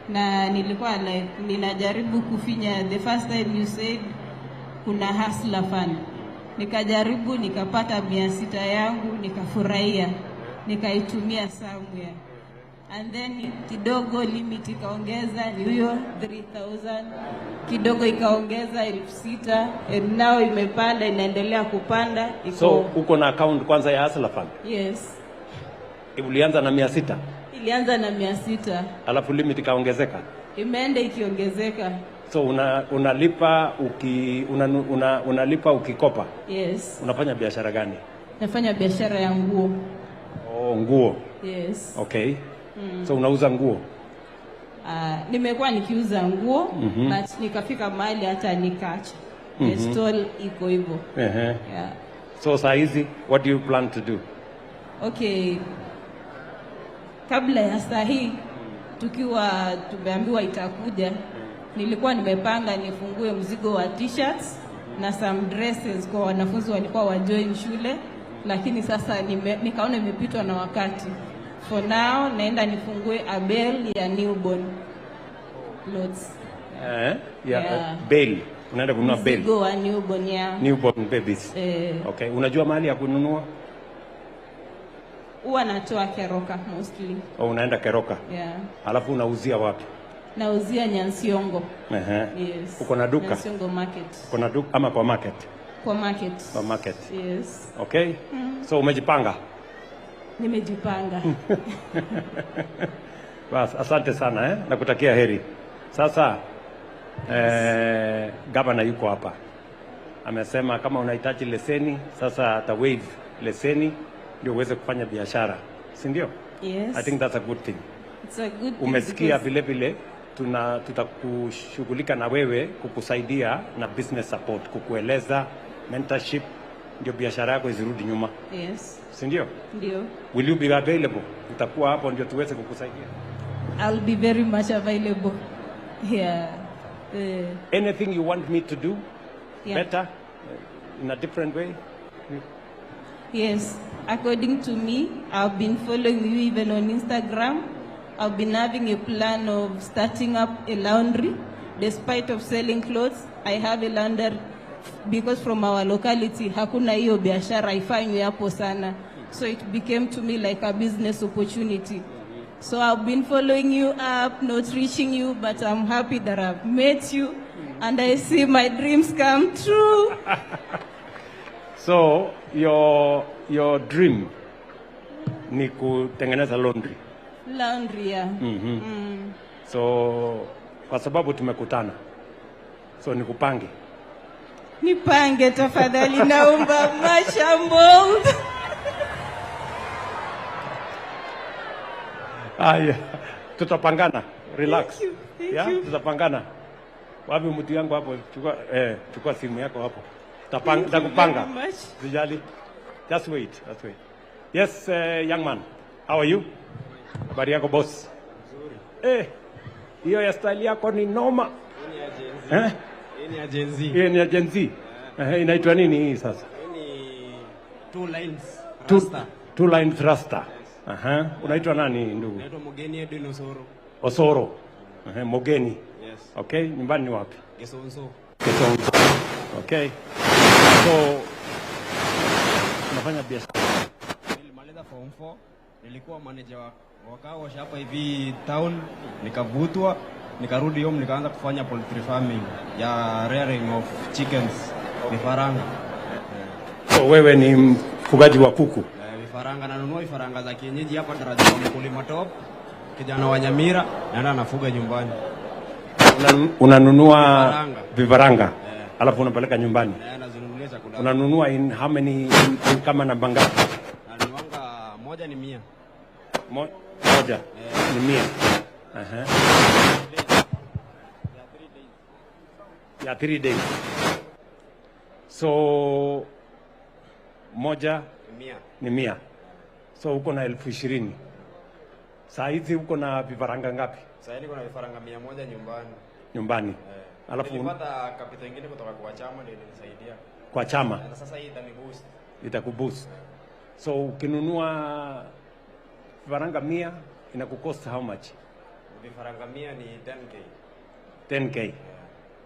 Na nilikuwa like ninajaribu kufinya. The first time you said kuna Hustler Fund, nikajaribu nikapata 600 yangu, nikafurahia, nikaitumia somewhere, and then kidogo limit ikaongeza, ni huyo 3000, kidogo ikaongeza 6,000, and now imepanda, inaendelea kupanda, iko. So uko na account kwanza ya Hustler Fund? Yes. Ulianza na 600? Ilianza na 600. Alafu limit ikaongezeka. Imeenda ikiongezeka. So unalipa uki una, una, unalipa ukikopa. Yes. Unafanya biashara gani? Nafanya biashara ya nguo. Oh, nguo. Yes. Okay. So unauza nguo? Nimekuwa nikiuza nguo, but nikafika mahali hata nikaacha. The stall iko hivyo. Yeah. So saa hizi what do you plan to do? Okay. Kabla ya saa hii tukiwa tumeambiwa itakuja, nilikuwa nimepanga nifungue mzigo wa t-shirts na some dresses kwa wanafunzi walikuwa wajoin shule, lakini sasa nikaona imepitwa na wakati. For now naenda nifungue a bale ya newborn clothes. Eh? Yeah. Yeah. Bale. Unaenda kununua bale. Mzigo wa newborn, yeah. Newborn babies. Eh. Okay. Unajua mahali ya kununua? Huwa natoa Keroka mostly. Au unaenda Keroka? Yeah. Alafu unauzia wapi? Nauzia Nyansiongo. Yes. Uko na duka? Nyansiongo market. Uko na duka ama kwa market? Kwa market. Kwa market. Yes. Okay. So umejipanga? Nimejipanga. Bas, asante sana, eh? Nakutakia heri. Sasa gavana yuko hapa. Amesema kama unahitaji leseni, sasa ata waive leseni ndio uweze kufanya biashara. Si ndio? Yes. I think that's a good thing. It's a good thing Umesikia because vile vile tutakushughulika na wewe kukusaidia na business support, kukueleza mentorship ndio biashara yako isirudi nyuma. Yes. Si ndio? Ndio. Will you be available? Utakuwa hapo ndio tuweze kukusaidia. I'll be very much available. Yeah. Anything you want me to do Yeah. better in a different way? Yes, according to me, I've been following you even on Instagram. I've been having a plan of starting up a laundry. Despite of selling clothes, I have a laundry because from our locality hakuna hiyo biashara haifanywi hapo sana. So it became to me like a business opportunity. So I've been following you up, not reaching you, but I'm happy that I've met you and I see my dreams come true. So your dream ni kutengeneza laundry. Laundry, yeah. So kwa sababu tumekutana, so nikupange. Nipange tafadhali, naomba mashambo. Aya, Tutapangana. Relax. Thank you. Thank yeah? you. Tutapangana. Wapi mtu yangu hapo? Chukua simu yako hapo. Tutakupanga. Sijali. Just wait. Just wait. Yes, young man. How are you? Habari yako boss? Nzuri. Hiyo ya style yako ni noma. Hii ni ya Gen Z. Hii ni ya Gen Z. Yeah. Inaitwa nini hii sasa? Hii ni two lines rasta. Two lines rasta. Yes. Aha. Unaitwa nani ndugu? Naitwa Mogeni Edwin Osoro. Osoro. Mogeni. Yes. Okay, nyumbani ni wapi? Gesonso. Gesonso. Okay. So unafanya biashara? Nilimaliza form 4, nilikuwa manager wa car wash hapa hivi town, nikavutwa, nikarudi home nikaanza kufanya poultry farming ya rearing of chickens, vifaranga. So wewe ni mfugaji wa kuku? Vifaranga, nanunua vifaranga za kienyeji hapa daraja la Mkulima Top, kijana wa Nyamira, naenda nafuga nyumbani. Unanunua vifaranga alafu unapeleka nyumbani? Nazinunulia chakula. Unanunua in how many, in kama namba ngapi? Nanunuanga moja ni 100. Moja ni 100. Aha. Ya 3 days. So moja ni 100. So uko na 20,000. Saa hizi uko na vifaranga ngapi? Saa hizi kuna vifaranga 100 nyumbani. Nyumbani. Alafu nilipata capital nyingine kutoka kwa chama ndio ilinisaidia. Kwa chama? Na sasa hii itaniboost. Itakuboost. So ukinunua vifaranga 100 inakukost how much? Vifaranga 100 ni 10k. 10k. Yeah.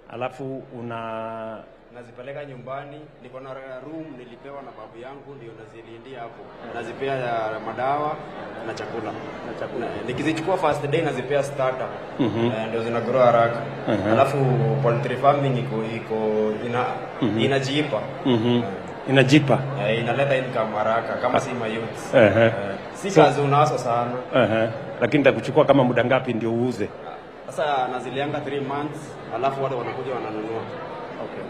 Alafu una nazipeleka nyumbani, niko na room nilipewa na babu yangu ndio nazilindia hapo. Nazipea ya madawa na chakula. Na chakula. Nikizichukua first day nazipea starter. Ndio zina grow haraka. Alafu poultry farming iko inajipa. Inajipa. Inaleta income haraka kama si mayouth. Si kazi unaso sana. Lakini itakuchukua kama muda ngapi ndio uuze? Sasa nazilianga 3 months alafu watu wanakuja wananunua. Okay.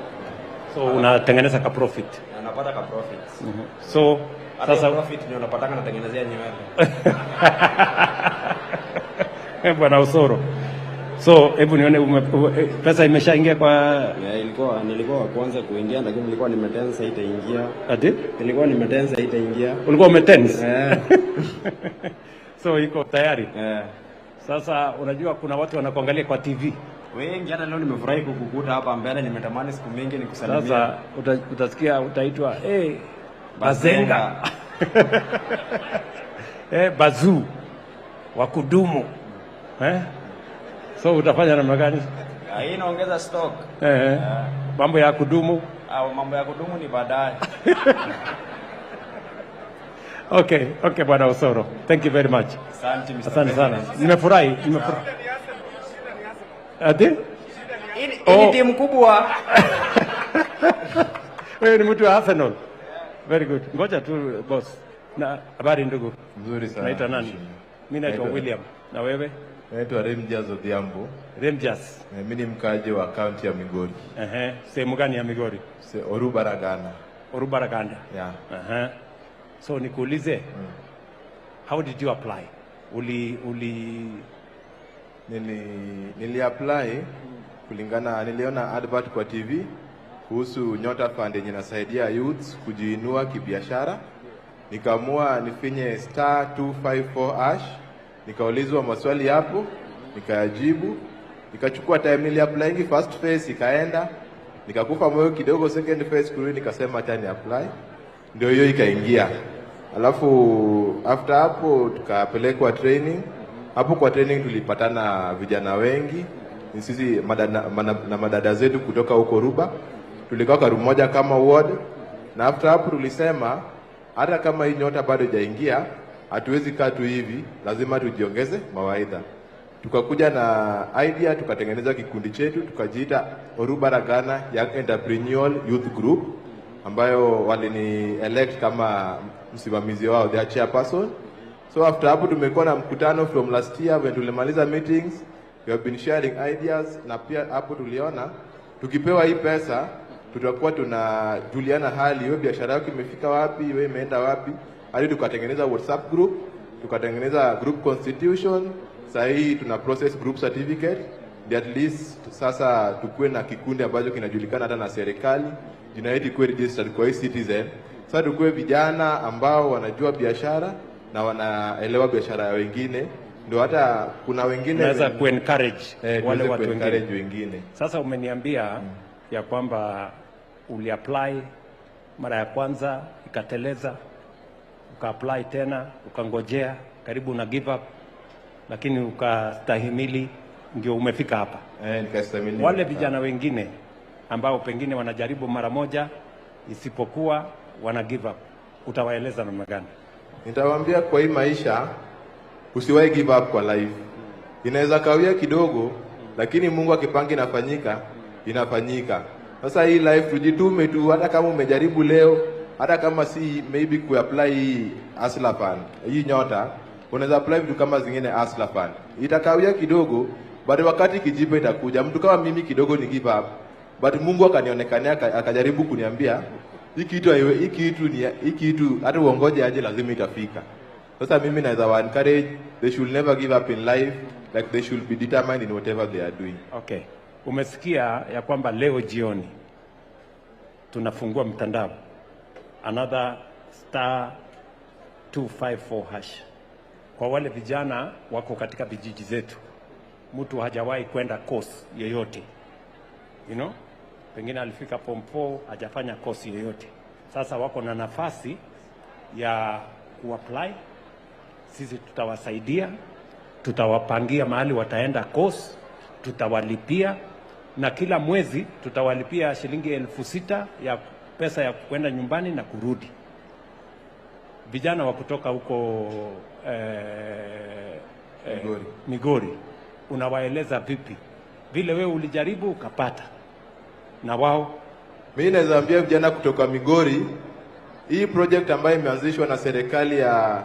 So unatengeneza ka profit. Napata ka profit. So sasa profit ndio napataka natengenezea nywele. Bwana Osoro. So hebu nione pesa imeshaingia kwa. Yeah, nilikuwa wa kwanza kuingia lakini nilikuwa nimetensa itaingia. Ati? Nilikuwa nimetensa itaingia. Ulikuwa umetense? Yeah. So iko tayari. Yeah. Sasa unajua kuna watu wanakuangalia kwa TV. Wengi, hata leo nimefurahi kukukuta hapa mbele, nimetamani siku mingi nikusalimia. Sasa utasikia utaitwa Bazenga. Bazu wa kudumu. So utafanya namna gani? Hii inaongeza stock. Mambo ya kudumu? Mambo ya kudumu ni baadaye. Okay, Bwana Osoro. Thank you very much. Asante Mr. Asante sana. Nimefurahi, nimefurahi. Ati? Hii timu kubwa. Wewe ni mtu wa Arsenal. Very good. Ngoja tu boss. Na habari ndugu? Nzuri sana. Naitwa nani? Mimi naitwa William. Na wewe? Naitwa Remjas Odhiambo. Remjas. Mimi ni mkaaji wa kaunti ya Migori. Sehemu gani ya Migori? Orubaraganda. Orubaraganda. Yeah. So nikuulize, how did you apply? Nili apply kulingana, niliona advert kwa TV kuhusu Nyota Fund yenye inasaidia youths kujiinua kibiashara. Nikaamua nifinye *254#, nikaulizwa maswali hapo, nikayajibu. Nikachukua time, nili apply first phase ikaenda, nikakufa moyo kidogo second phase kurudi, nikasema acha ni apply. Ndio hiyo ikaingia. Alafu after hapo tukapelekwa training. Hapo kwa training tulipatana vijana wengi, ni sisi na madada zetu kutoka huko Ruba. Tulikaa kwa room moja kama ward, na after hapo tulisema hata kama hii nyota bado haijaingia, hatuwezi kaa tu hivi, lazima tujiongeze mawaidha. Tukakuja na idea, tukatengeneza kikundi chetu, tukajiita Orubaragana Young Entrepreneurial Youth Group, ambayo walini elect kama msimamizi wao, their chairperson. So after hapo tumekuwa na mkutano from last year when tulimaliza meetings, we have been sharing ideas, na pia hapo tuliona tukipewa hii pesa tutakuwa tunajuliana hali, wewe biashara yako imefika wapi, wewe imeenda wapi, hadi tukatengeneza WhatsApp group, tukatengeneza group constitution. Sasa hii tuna process group certificate ndio at least sasa tukuwe na kikundi ambacho kinajulikana hata na serikali, jina yetu ikuwe registered kwa eCitizen. Sasa tukuwe vijana ambao wanajua biashara na wanaelewa biashara ya wengine, ndio hata kuna wengine Unaweza kuencourage wale tuweze watu kuencourage wengine. Wengine. Sasa umeniambia ya kwamba uliapply mara ya kwanza ikateleza, ukaapply tena, ukangojea karibu una give up, lakini ukastahimili, ndio umefika hapa. Nikastahimili. Wale vijana wengine ambao pengine wanajaribu mara moja, isipokuwa wana give up, utawaeleza namna gani? Nitawaambia kwa hii maisha usiwahi give up kwa life. Inaweza kawia kidogo, lakini Mungu akipanga inafanyika, inafanyika. Sasa hii life tujitume tu, hata kama umejaribu leo, hata kama si maybe kuapply hii Hustler Fund, hii Nyota, unaweza apply vitu kama zingine Hustler Fund. Itakawia kidogo, but wakati kijipe itakuja. Mtu kama mimi kidogo ni give up, but Mungu akanionekania akajaribu kuniambia hii kitu hata uongoje aje lazima itafika. Sasa mimi naweza wa encourage they should never give up in life, like they should be determined in whatever they are doing. Okay. Umesikia ya kwamba leo jioni tunafungua mtandao another *254# kwa wale vijana wako katika vijiji zetu, mtu hajawahi kwenda course yoyote, pengine alifika form 4 hajafanya course yoyote. Sasa wako na nafasi ya kuapply, sisi tutawasaidia, tutawapangia mahali wataenda course, tutawalipia na kila mwezi tutawalipia shilingi 6,000 ya pesa ya kwenda nyumbani na kurudi. Vijana wa kutoka huko Migori. Migori, unawaeleza vipi vile wewe ulijaribu ukapata na wao? Mimi naweza ambia vijana kutoka Migori, hii project ambayo imeanzishwa na serikali ya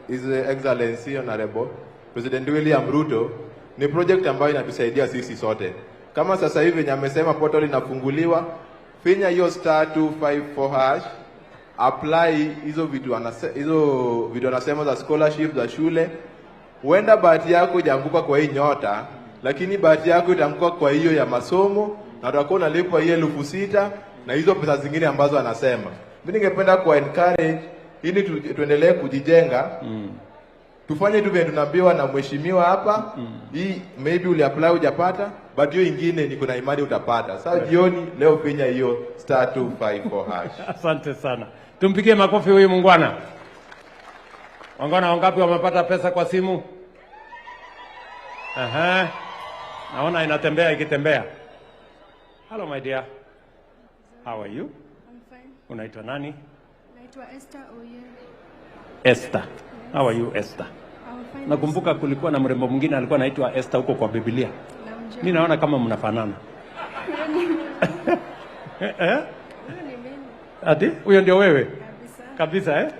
His Excellency Honorable President William Ruto ni project ambayo inatusaidia sisi sote. Kama sasa hivi venye amesema portal inafunguliwa, finya hiyo *254#, apply hizo vitu anasema za scholarship za shule. Huenda bahati yako ijaanguka kwa hii Nyota, lakini bahati yako itaanguka kwa hiyo ya masomo na utakuwa unalipwa hiyo 6,000 na hizo pesa zingine ambazo anasema. Mimi ningependa kuwa encourage ili tuendelee kujijenga. Tufanye tu vile tunaambiwa na mheshimiwa hapa. Hii maybe uliapply hujapata, but hiyo ingine niko na imani utapata. Sasa jioni leo finya hiyo *254#. Asante sana. Tumpigie makofi huyu muungwana. Wangwana wangapi wamepata pesa kwa simu? Aha. Naona inatembea ikitembea. Hello my dear. How are you? I'm fine. Unaitwa nani? Naitwa Esther Oye. Esther. How are you, Esther? I'm fine. Nakumbuka kulikuwa na mrembo mwingine alikuwa anaitwa Esther huko kwa Biblia. Namjua. Mimi naona kama mnafanana. Eh? Huyo ni mimi. Ati? Huyo ndio wewe? Kabisa. Kabisa eh?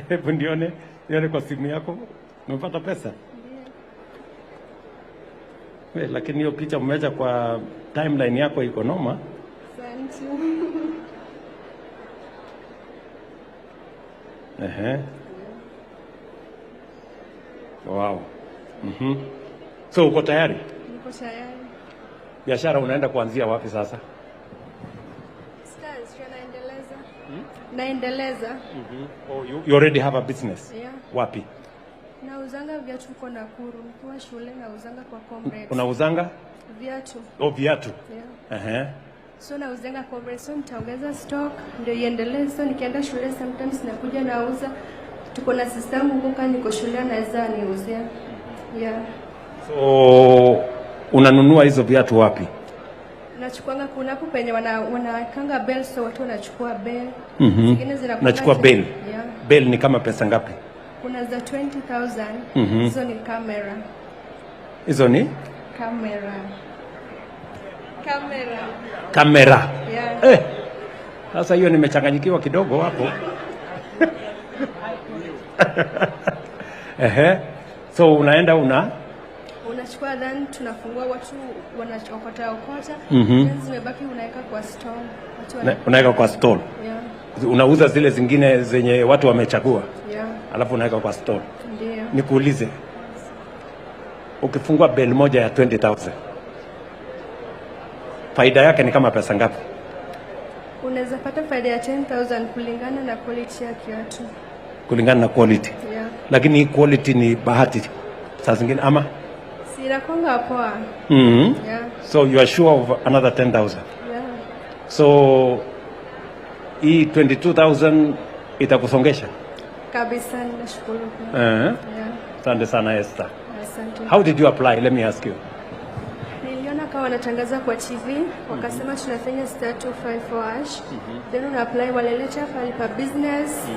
Hebu nione kwa simu yako. Umepata pesa? We, lakini hiyo picha umeacha kwa timeline yako iko noma. Asante. Ehe. Wow. So uko tayari? Niko tayari. Biashara unaenda kuanzia wapi sasa? Stars, naendeleza. Naendeleza. Oh, you already have a business? Yeah. Wapi? Nauzanga viatu huko Nakuru. Nikiwa shule nauzanga kwa Comrades. Unauzanga? Viatu. Oh, viatu. Yeah. So nauzanga Comrades. So nitaongeza stock ndio iendelee. So nikienda shule sometimes nakuja nauza. Tuko na sister yangu huko, kama niko shule anaweza niuzia. Yeah. So unanunua hizo viatu wapi? Nachukuanga kuna hapo penye wanawekanga bale, so watu wanachukua bale. Zingine zinakuwa Nachukua bale. Yeah. Bale ni kama pesa ngapi? Kuna za 20,000. Hizo ni kamera. Hizo ni Kamera. Kamera. Kamera. Yeah. Sasa hiyo nimechanganyikiwa kidogo hapo. Ehe. So unaenda Unachukua then tunafungua, watu wanaokota okota. Then zimebaki unaweka kwa store. Watu Unaweka kwa store. Yeah. Unauza zile zingine zenye watu wamechagua. Yeah. Alafu unaweka kwa store. Ndio. Nikuulize. Ukifungua bale moja ya 20,000, faida yake ni kama pesa ngapi? Unaweza pata faida ya 10,000 kulingana na quality ya kiatu. Kulingana na quality. Yeah. Lakini hii quality ni bahati saa zingine ama? Si inakuanga poa. Yeah. So you are sure of another 10,000. Yeah. So hii 22,000 itakusongesha? Kabisa, nashukuru pia. Yeah. Asante sana, Esther. Asante. How did you apply? Let me ask you. Niliona kama wanatangaza kwa TV, wakasema tunafanya *254#. Then una apply, walileta pale pa business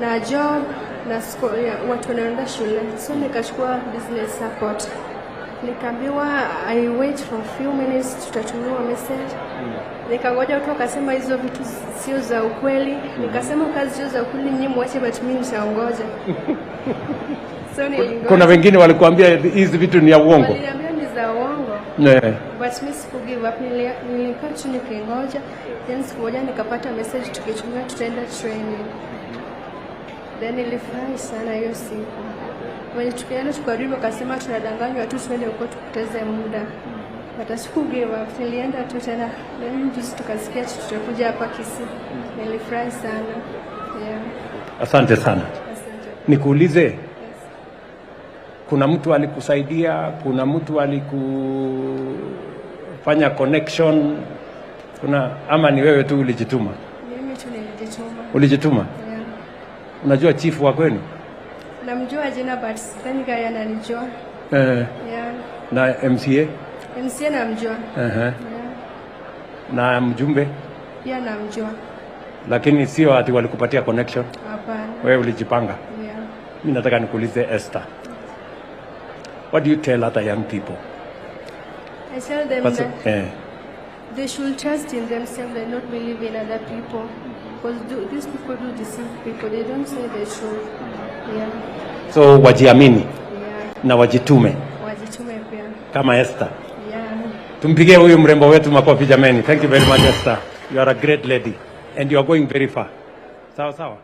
na job na school, ya, watu wanaenda shule. So nikachukua business support. Nikaambiwa I wait for few minutes, tutatumiwa message. Nikangoja, watu wakasema hizo vitu sio za ukweli. Nikasema kazi sio za ukweli, nyinyi mwache, but mimi nitaongoja. So nilingoja. Kuna wengine walikuambia hizi vitu ni ya uongo. Waliniambia ni za uongo. But mi siku give up, nilikaa tu nikingoja. Then siku moja nikapata message tukitumia tutaenda training. Then nilifurahi sana hiyo siku. Wenye tukienda tukarudi wakasema tunadanganywa tu tuende huko tupoteze muda. But siku give up, nilienda tu tena. Then juzi tukasikia tutakuja hapa Kisii. Nilifurahi sana. Yeah. Asante sana. Asante. Nikuulize, kuna mtu alikusaidia? Kuna mtu alikufanya connection? Kuna ama ni wewe tu ulijituma? Mimi tu nilijituma. Ulijituma? Yeah. Unajua chifu wa kwenu? Namjua jina but sidhani kama ananijua. Yeah. Na MCA? MCA namjua. Yeah. Na mjumbe? Pia namjua. Lakini sio ati walikupatia connection? Hapana. Wewe ulijipanga? Yeah. Mimi nataka nikuulize, Esther. What do you tell other young people? I tell them that they should trust in themselves and not believe in other people. Because these people do deceive people. They don't say the truth. Yeah. So wajiamini na wajitume Wajitume pia. Kama Esther. Yeah. Tumpigie huyu mrembo wetu makofi, jameni. Thank you very much, Esther. You are a great lady and you are going very far. Sawa sawa.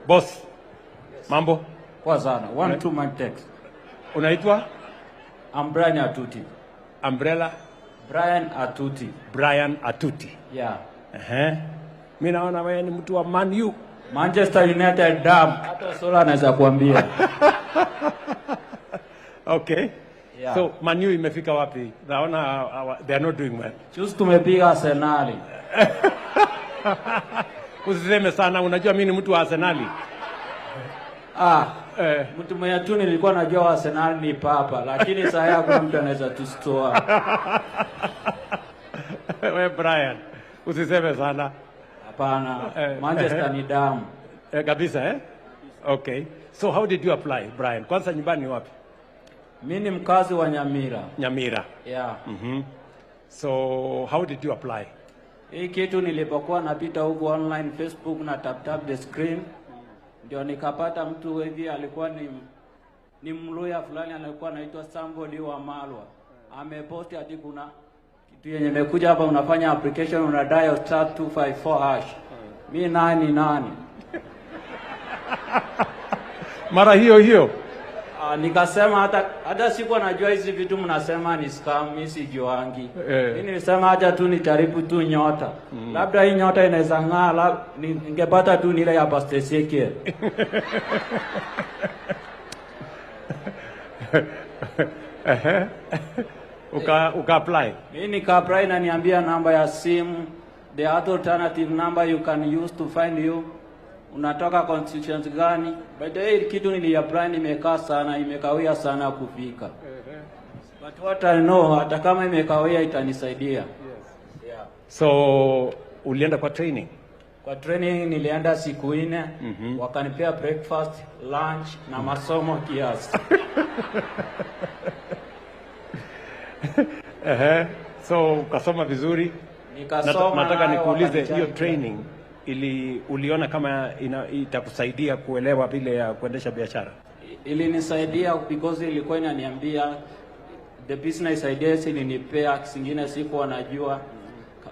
Boss. Mambo? Poa sana. One two man text. Unaitwa? I'm Brian Atuti. Umbrella? Brian Atuti. Brian Atuti. Yeah. Ehe. Mimi naona wewe ni mtu wa Man U. Manchester United dam. Hata Sola anaweza kuambia. Okay. Yeah. So Man U imefika wapi? Naona they are not doing well. Juzi tumepiga Arsenal. Usiseme sana, unajua mimi ni mtu wa Arsenali. Ah, mtu mwenye tu nilikuwa najua wa Arsenal ni Papa, lakini sasa hakuna mtu anaweza tustoa. We Brian, usiseme sana. Hapana, Manchester ni damu. Kabisa eh? Okay. So how did you apply, Brian? Kwanza nyumbani ni wapi? Mimi ni mkazi wa Nyamira. Nyamira. Yeah. So how did you apply? Hii kitu nilipokuwa napita huku online Facebook na tap tap the screen, ndio nikapata mtu hivi alikuwa ni Mluya fulani alikuwa anaitwa Somebody wa Malwa. Ameposti ati kuna kitu yenye imekuja hapa, unafanya application, una dial *254#. Mi nani nani? Mara hiyo hiyo. Ah, nikasema hata sikuwa najua hizi vitu mnasema ni scam, mimi sijuangi. Mimi nilisema acha tu nijaribu tu nyota. Labda hii nyota inaweza ng'aa, ningepata tu nile ya Pastor Ezekiel. Uka apply. Mimi nika apply na niambia namba ya simu, the other alternative number you can use to find you. Unatoka constituency gani? By the way, kitu nili apply nimekaa sana, imekawia sana kufika. But what I know, hata kama imekawia itanisaidia. Yeah. So ulienda kwa training? Kwa training nilienda siku 4, wakanipea breakfast, lunch na masomo kiasi. So ukasoma vizuri? Nikasoma. Nataka nikuulize, hiyo training uliona kama itakusaidia kuelewa vile ya kuendesha biashara? Ilinisaidia because ilikuwa inaniambia the business ideas, ilinipea zingine sikuwa najua.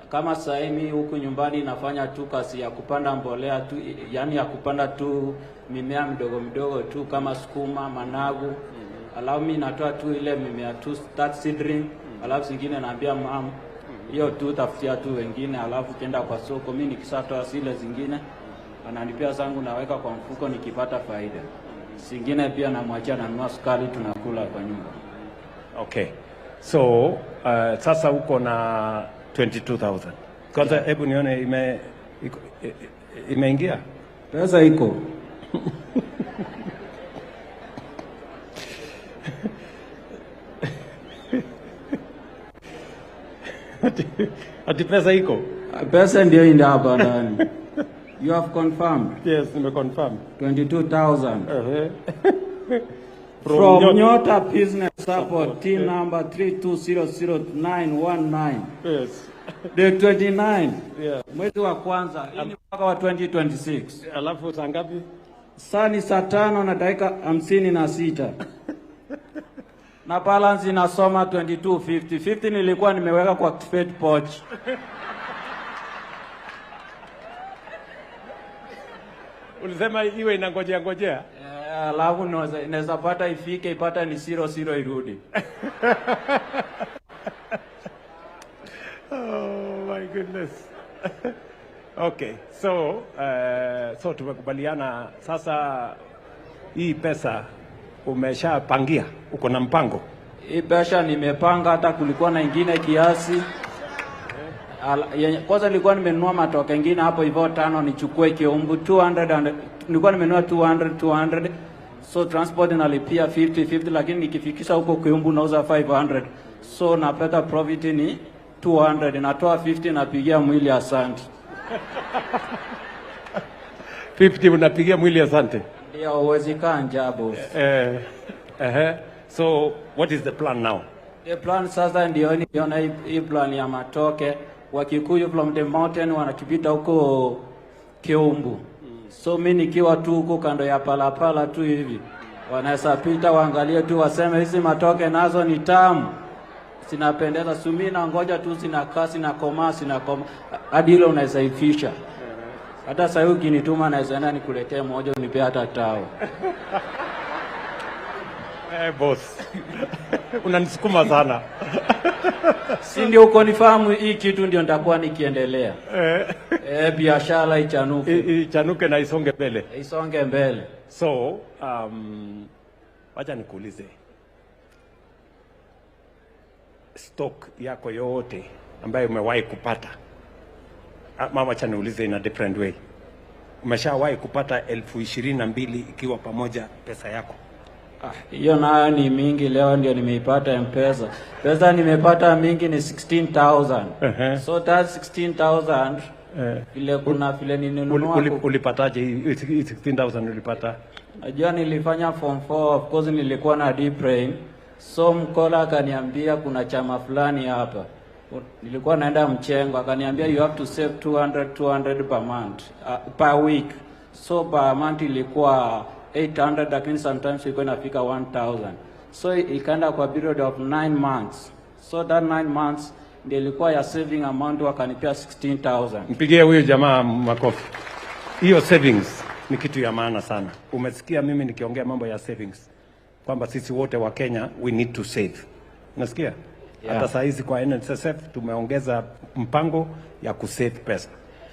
Kama sasa hivi huku nyumbani nafanya tu kazi ya kupanda mbolea tu, yani ya kupanda tu mimea midogo midogo tu kama sukuma, managu. Alafu mimi natoa tu ile mimea tu start seedling, alafu zingine naambia mam hiyo tu tafutia tu wengine, alafu kenda kwa soko, mimi nikishatoa zile zingine ananipea zangu naweka kwa mfuko nikipata faida. Zingine pia namwachia nanunua sukari tunakula kwa nyumba. Okay. So sasa uko na 22,000. Kwanza hebu nione imeingia? Pesa iko. Ati pesa iko? Pesa ndio ndio hapa ndani. You have confirmed? Yes, nimeconfirm. 22,000. From Nyota Business Support, team number 3200919. Yes. The 29. Yeah. Mwezi wa kwanza, hii ni mwaka wa 2026. Alafu saa ngapi? Saa ni saa 5:56. Na balance inasoma 2250. 50 nilikuwa nimeweka kwa activate pouch. Ulisema iwe inangojea ngojea? Alafu naweza pata ifike ipata ni 00 irudi. Oh my goodness. Okay, so so tumekubaliana sasa hii pesa umeshapangia, uko na mpango? Hii pesa nimepanga, hata kulikuwa na ingine kiasi. Kwanza nilikuwa nimenunua matoke ingine hapo hivyo 5 nichukue Kiumbu 200 and nilikuwa nimenunua 200 so transport nalipia 50 lakini nikifikisha huko Kiumbu nauza 500, so napata profit ni 200, natoa 50 napigia mwili asante. 50 unapigia mwili asante. Ndio, huwezi kaa njaa boss. So what is the plan now? The plan sasa ndio niona hii plan ya matoke Wakikuyu from the mountain wanakipita huko Kiumbu. So mimi nikiwa tu huko kando ya palapala tu hivi, wanaweza pita waangalie tu waseme hizi matoke nazo ni tamu, zinapendeza. So mimi nangoja tu zinakaa zinakomaa hadi ile unaweza ifisha. Hata sasa ukinituma naweza enda nikuletee moja unipe hata tao. Boss. Unanisukuma sana. Si ndio uko nifahamu hii kitu ndio nitakuwa nikiendelea. Biashara ichanuke. Ichanuke na isonge mbele. Isonge mbele. So, wacha nikuulize. Stock yako yote ambayo umewahi kupata. Mama, acha niulize in a different way. Umeshawahi kupata 22,000 ikiwa pamoja pesa yako? Hiyo nayo ni mingi, leo ndio nimeipata M-Pesa. Pesa nimepata mingi ni 16,000. So that 16,000 vile kuna vile nilinunua. Ulipataje hii 16,000 ulipata? Najua nilifanya form 4, of course nilikuwa na deep brain. So mkola akaniambia kuna chama fulani hapa. Nilikuwa naenda mchengo, akaniambia you have to save 200 per month, per week. So per month ilikuwa 800, lakini sometimes ilikuwa inafika 1,000. So ikaenda kwa period of 9 months. So that 9 months ndio ilikuwa ya saving amount, wakanipea 16,000. Mpigie huyu jamaa makofi. Hiyo savings ni kitu ya maana sana. Umesikia mimi nikiongea mambo ya savings, kwamba sisi wote wa Kenya we need to save. Unasikia? Yeah. Hata saa hizi kwa NSSF tumeongeza mpango ya kusave pesa.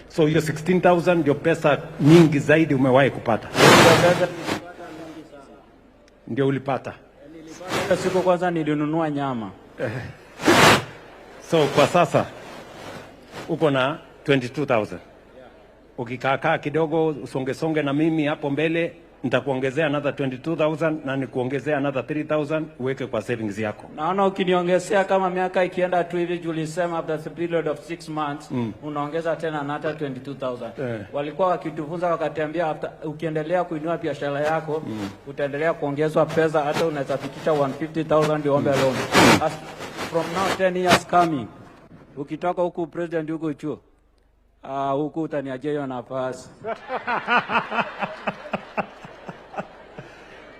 So hiyo 16,000 ndio pesa nyingi zaidi umewahi kupata. Ndio ulipata. Nilipata siku kwanza nilinunua nyama. So kwa sasa uko na 22,000. Ukikaa kidogo usonge songe na mimi hapo mbele nitakuongezea another 22,000 na nikuongezea another 3,000 uweke kwa savings yako. Naona ukiniongezea kama miaka ikienda tu hivi, tulisema after the period of 6 months unaongeza tena another 22,000. Walikuwa wakitufunza wakatembea after ukiendelea kuinua biashara yako utaendelea kuongezwa pesa hata unaweza fikisha 150,000 uombe loan. As from now 10 years coming. Ukitoka huku president huko chuo, huku utaniachia hiyo nafasi.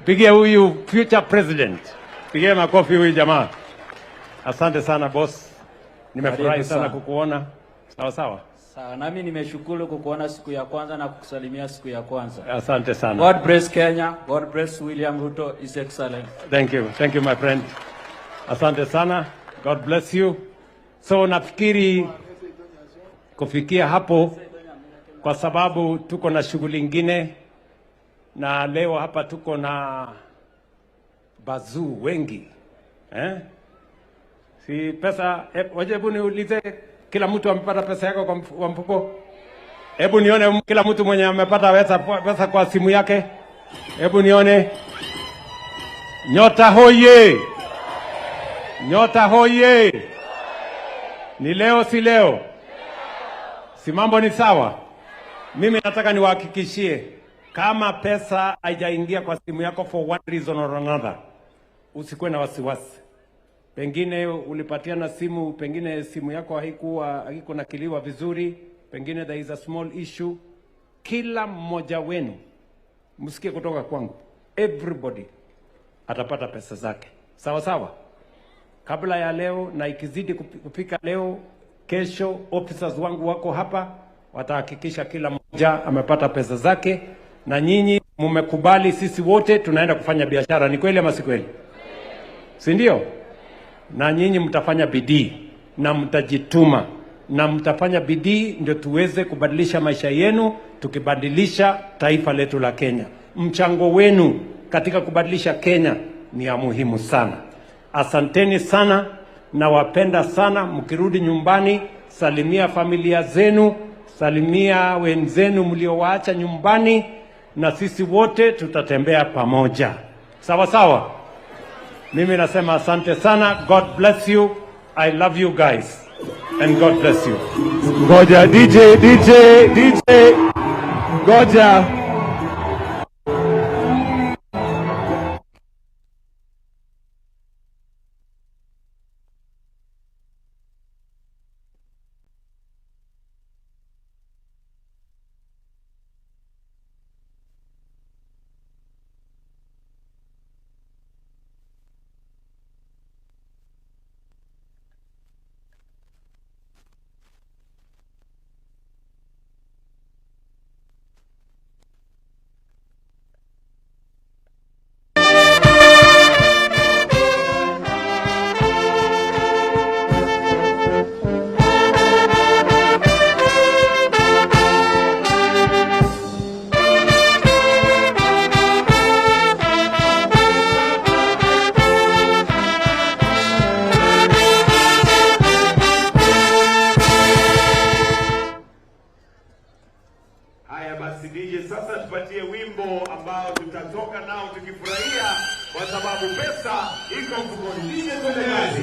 Pigia huyu future president. Pigia makofi huyu jamaa. Asante sana boss. Nimefurahi sana kukuona. Sawa sawa. Sawa, nami nimeshukuru kukuona siku ya kwanza na kukusalimia siku ya kwanza. Asante sana. God bless Kenya. God bless William Ruto, His Excellency. Thank you. Thank you my friend. Asante sana. God bless you. So nafikiri kufikia hapo, kwa sababu tuko na shughuli ingine, na leo hapa tuko na bazuu wengi, eh? Si pesa, waje hebu niulize, kila mtu amepata pesa yako kwa mfuko? Hebu nione kila mtu mwenye amepata pesa kwa simu yake. Hebu nione. Nyota hoye! Nyota hoye! Ni leo si leo? Si mambo ni sawa? Mimi nataka niwahakikishie, kama pesa haijaingia kwa simu yako for one reason or another, usikuwe na wasiwasi. Pengine ulipatiana simu, pengine simu yako haikunakiliwa vizuri, pengine there is a small issue. Kila mmoja wenu, msikie kutoka kwangu, everybody atapata pesa zake. Sawa sawa? Kabla ya leo, na ikizidi kupika leo, kesho officers wangu wako hapa, watahakikisha kila mmoja amepata pesa zake. Na nyinyi mmekubali, sisi wote tunaenda kufanya biashara. Ni kweli ama si kweli? Si ndio? Na nyinyi mtafanya bidii na mtajituma na mtafanya bidii ndio tuweze kubadilisha maisha yenu, tukibadilisha taifa letu la Kenya. Mchango wenu katika kubadilisha Kenya ni ya muhimu sana. Asanteni sana, nawapenda sana. Mkirudi nyumbani, salimia familia zenu, salimia wenzenu mliowaacha nyumbani, na sisi wote tutatembea pamoja. Sawa sawa? Mimi nasema asante sana. God bless you. I love you guys. And God bless you. Ngoja DJ, DJ, DJ. Ngoja. Tukifurahia kwa sababu pesa iko mfukoni. DJ, twende kazi.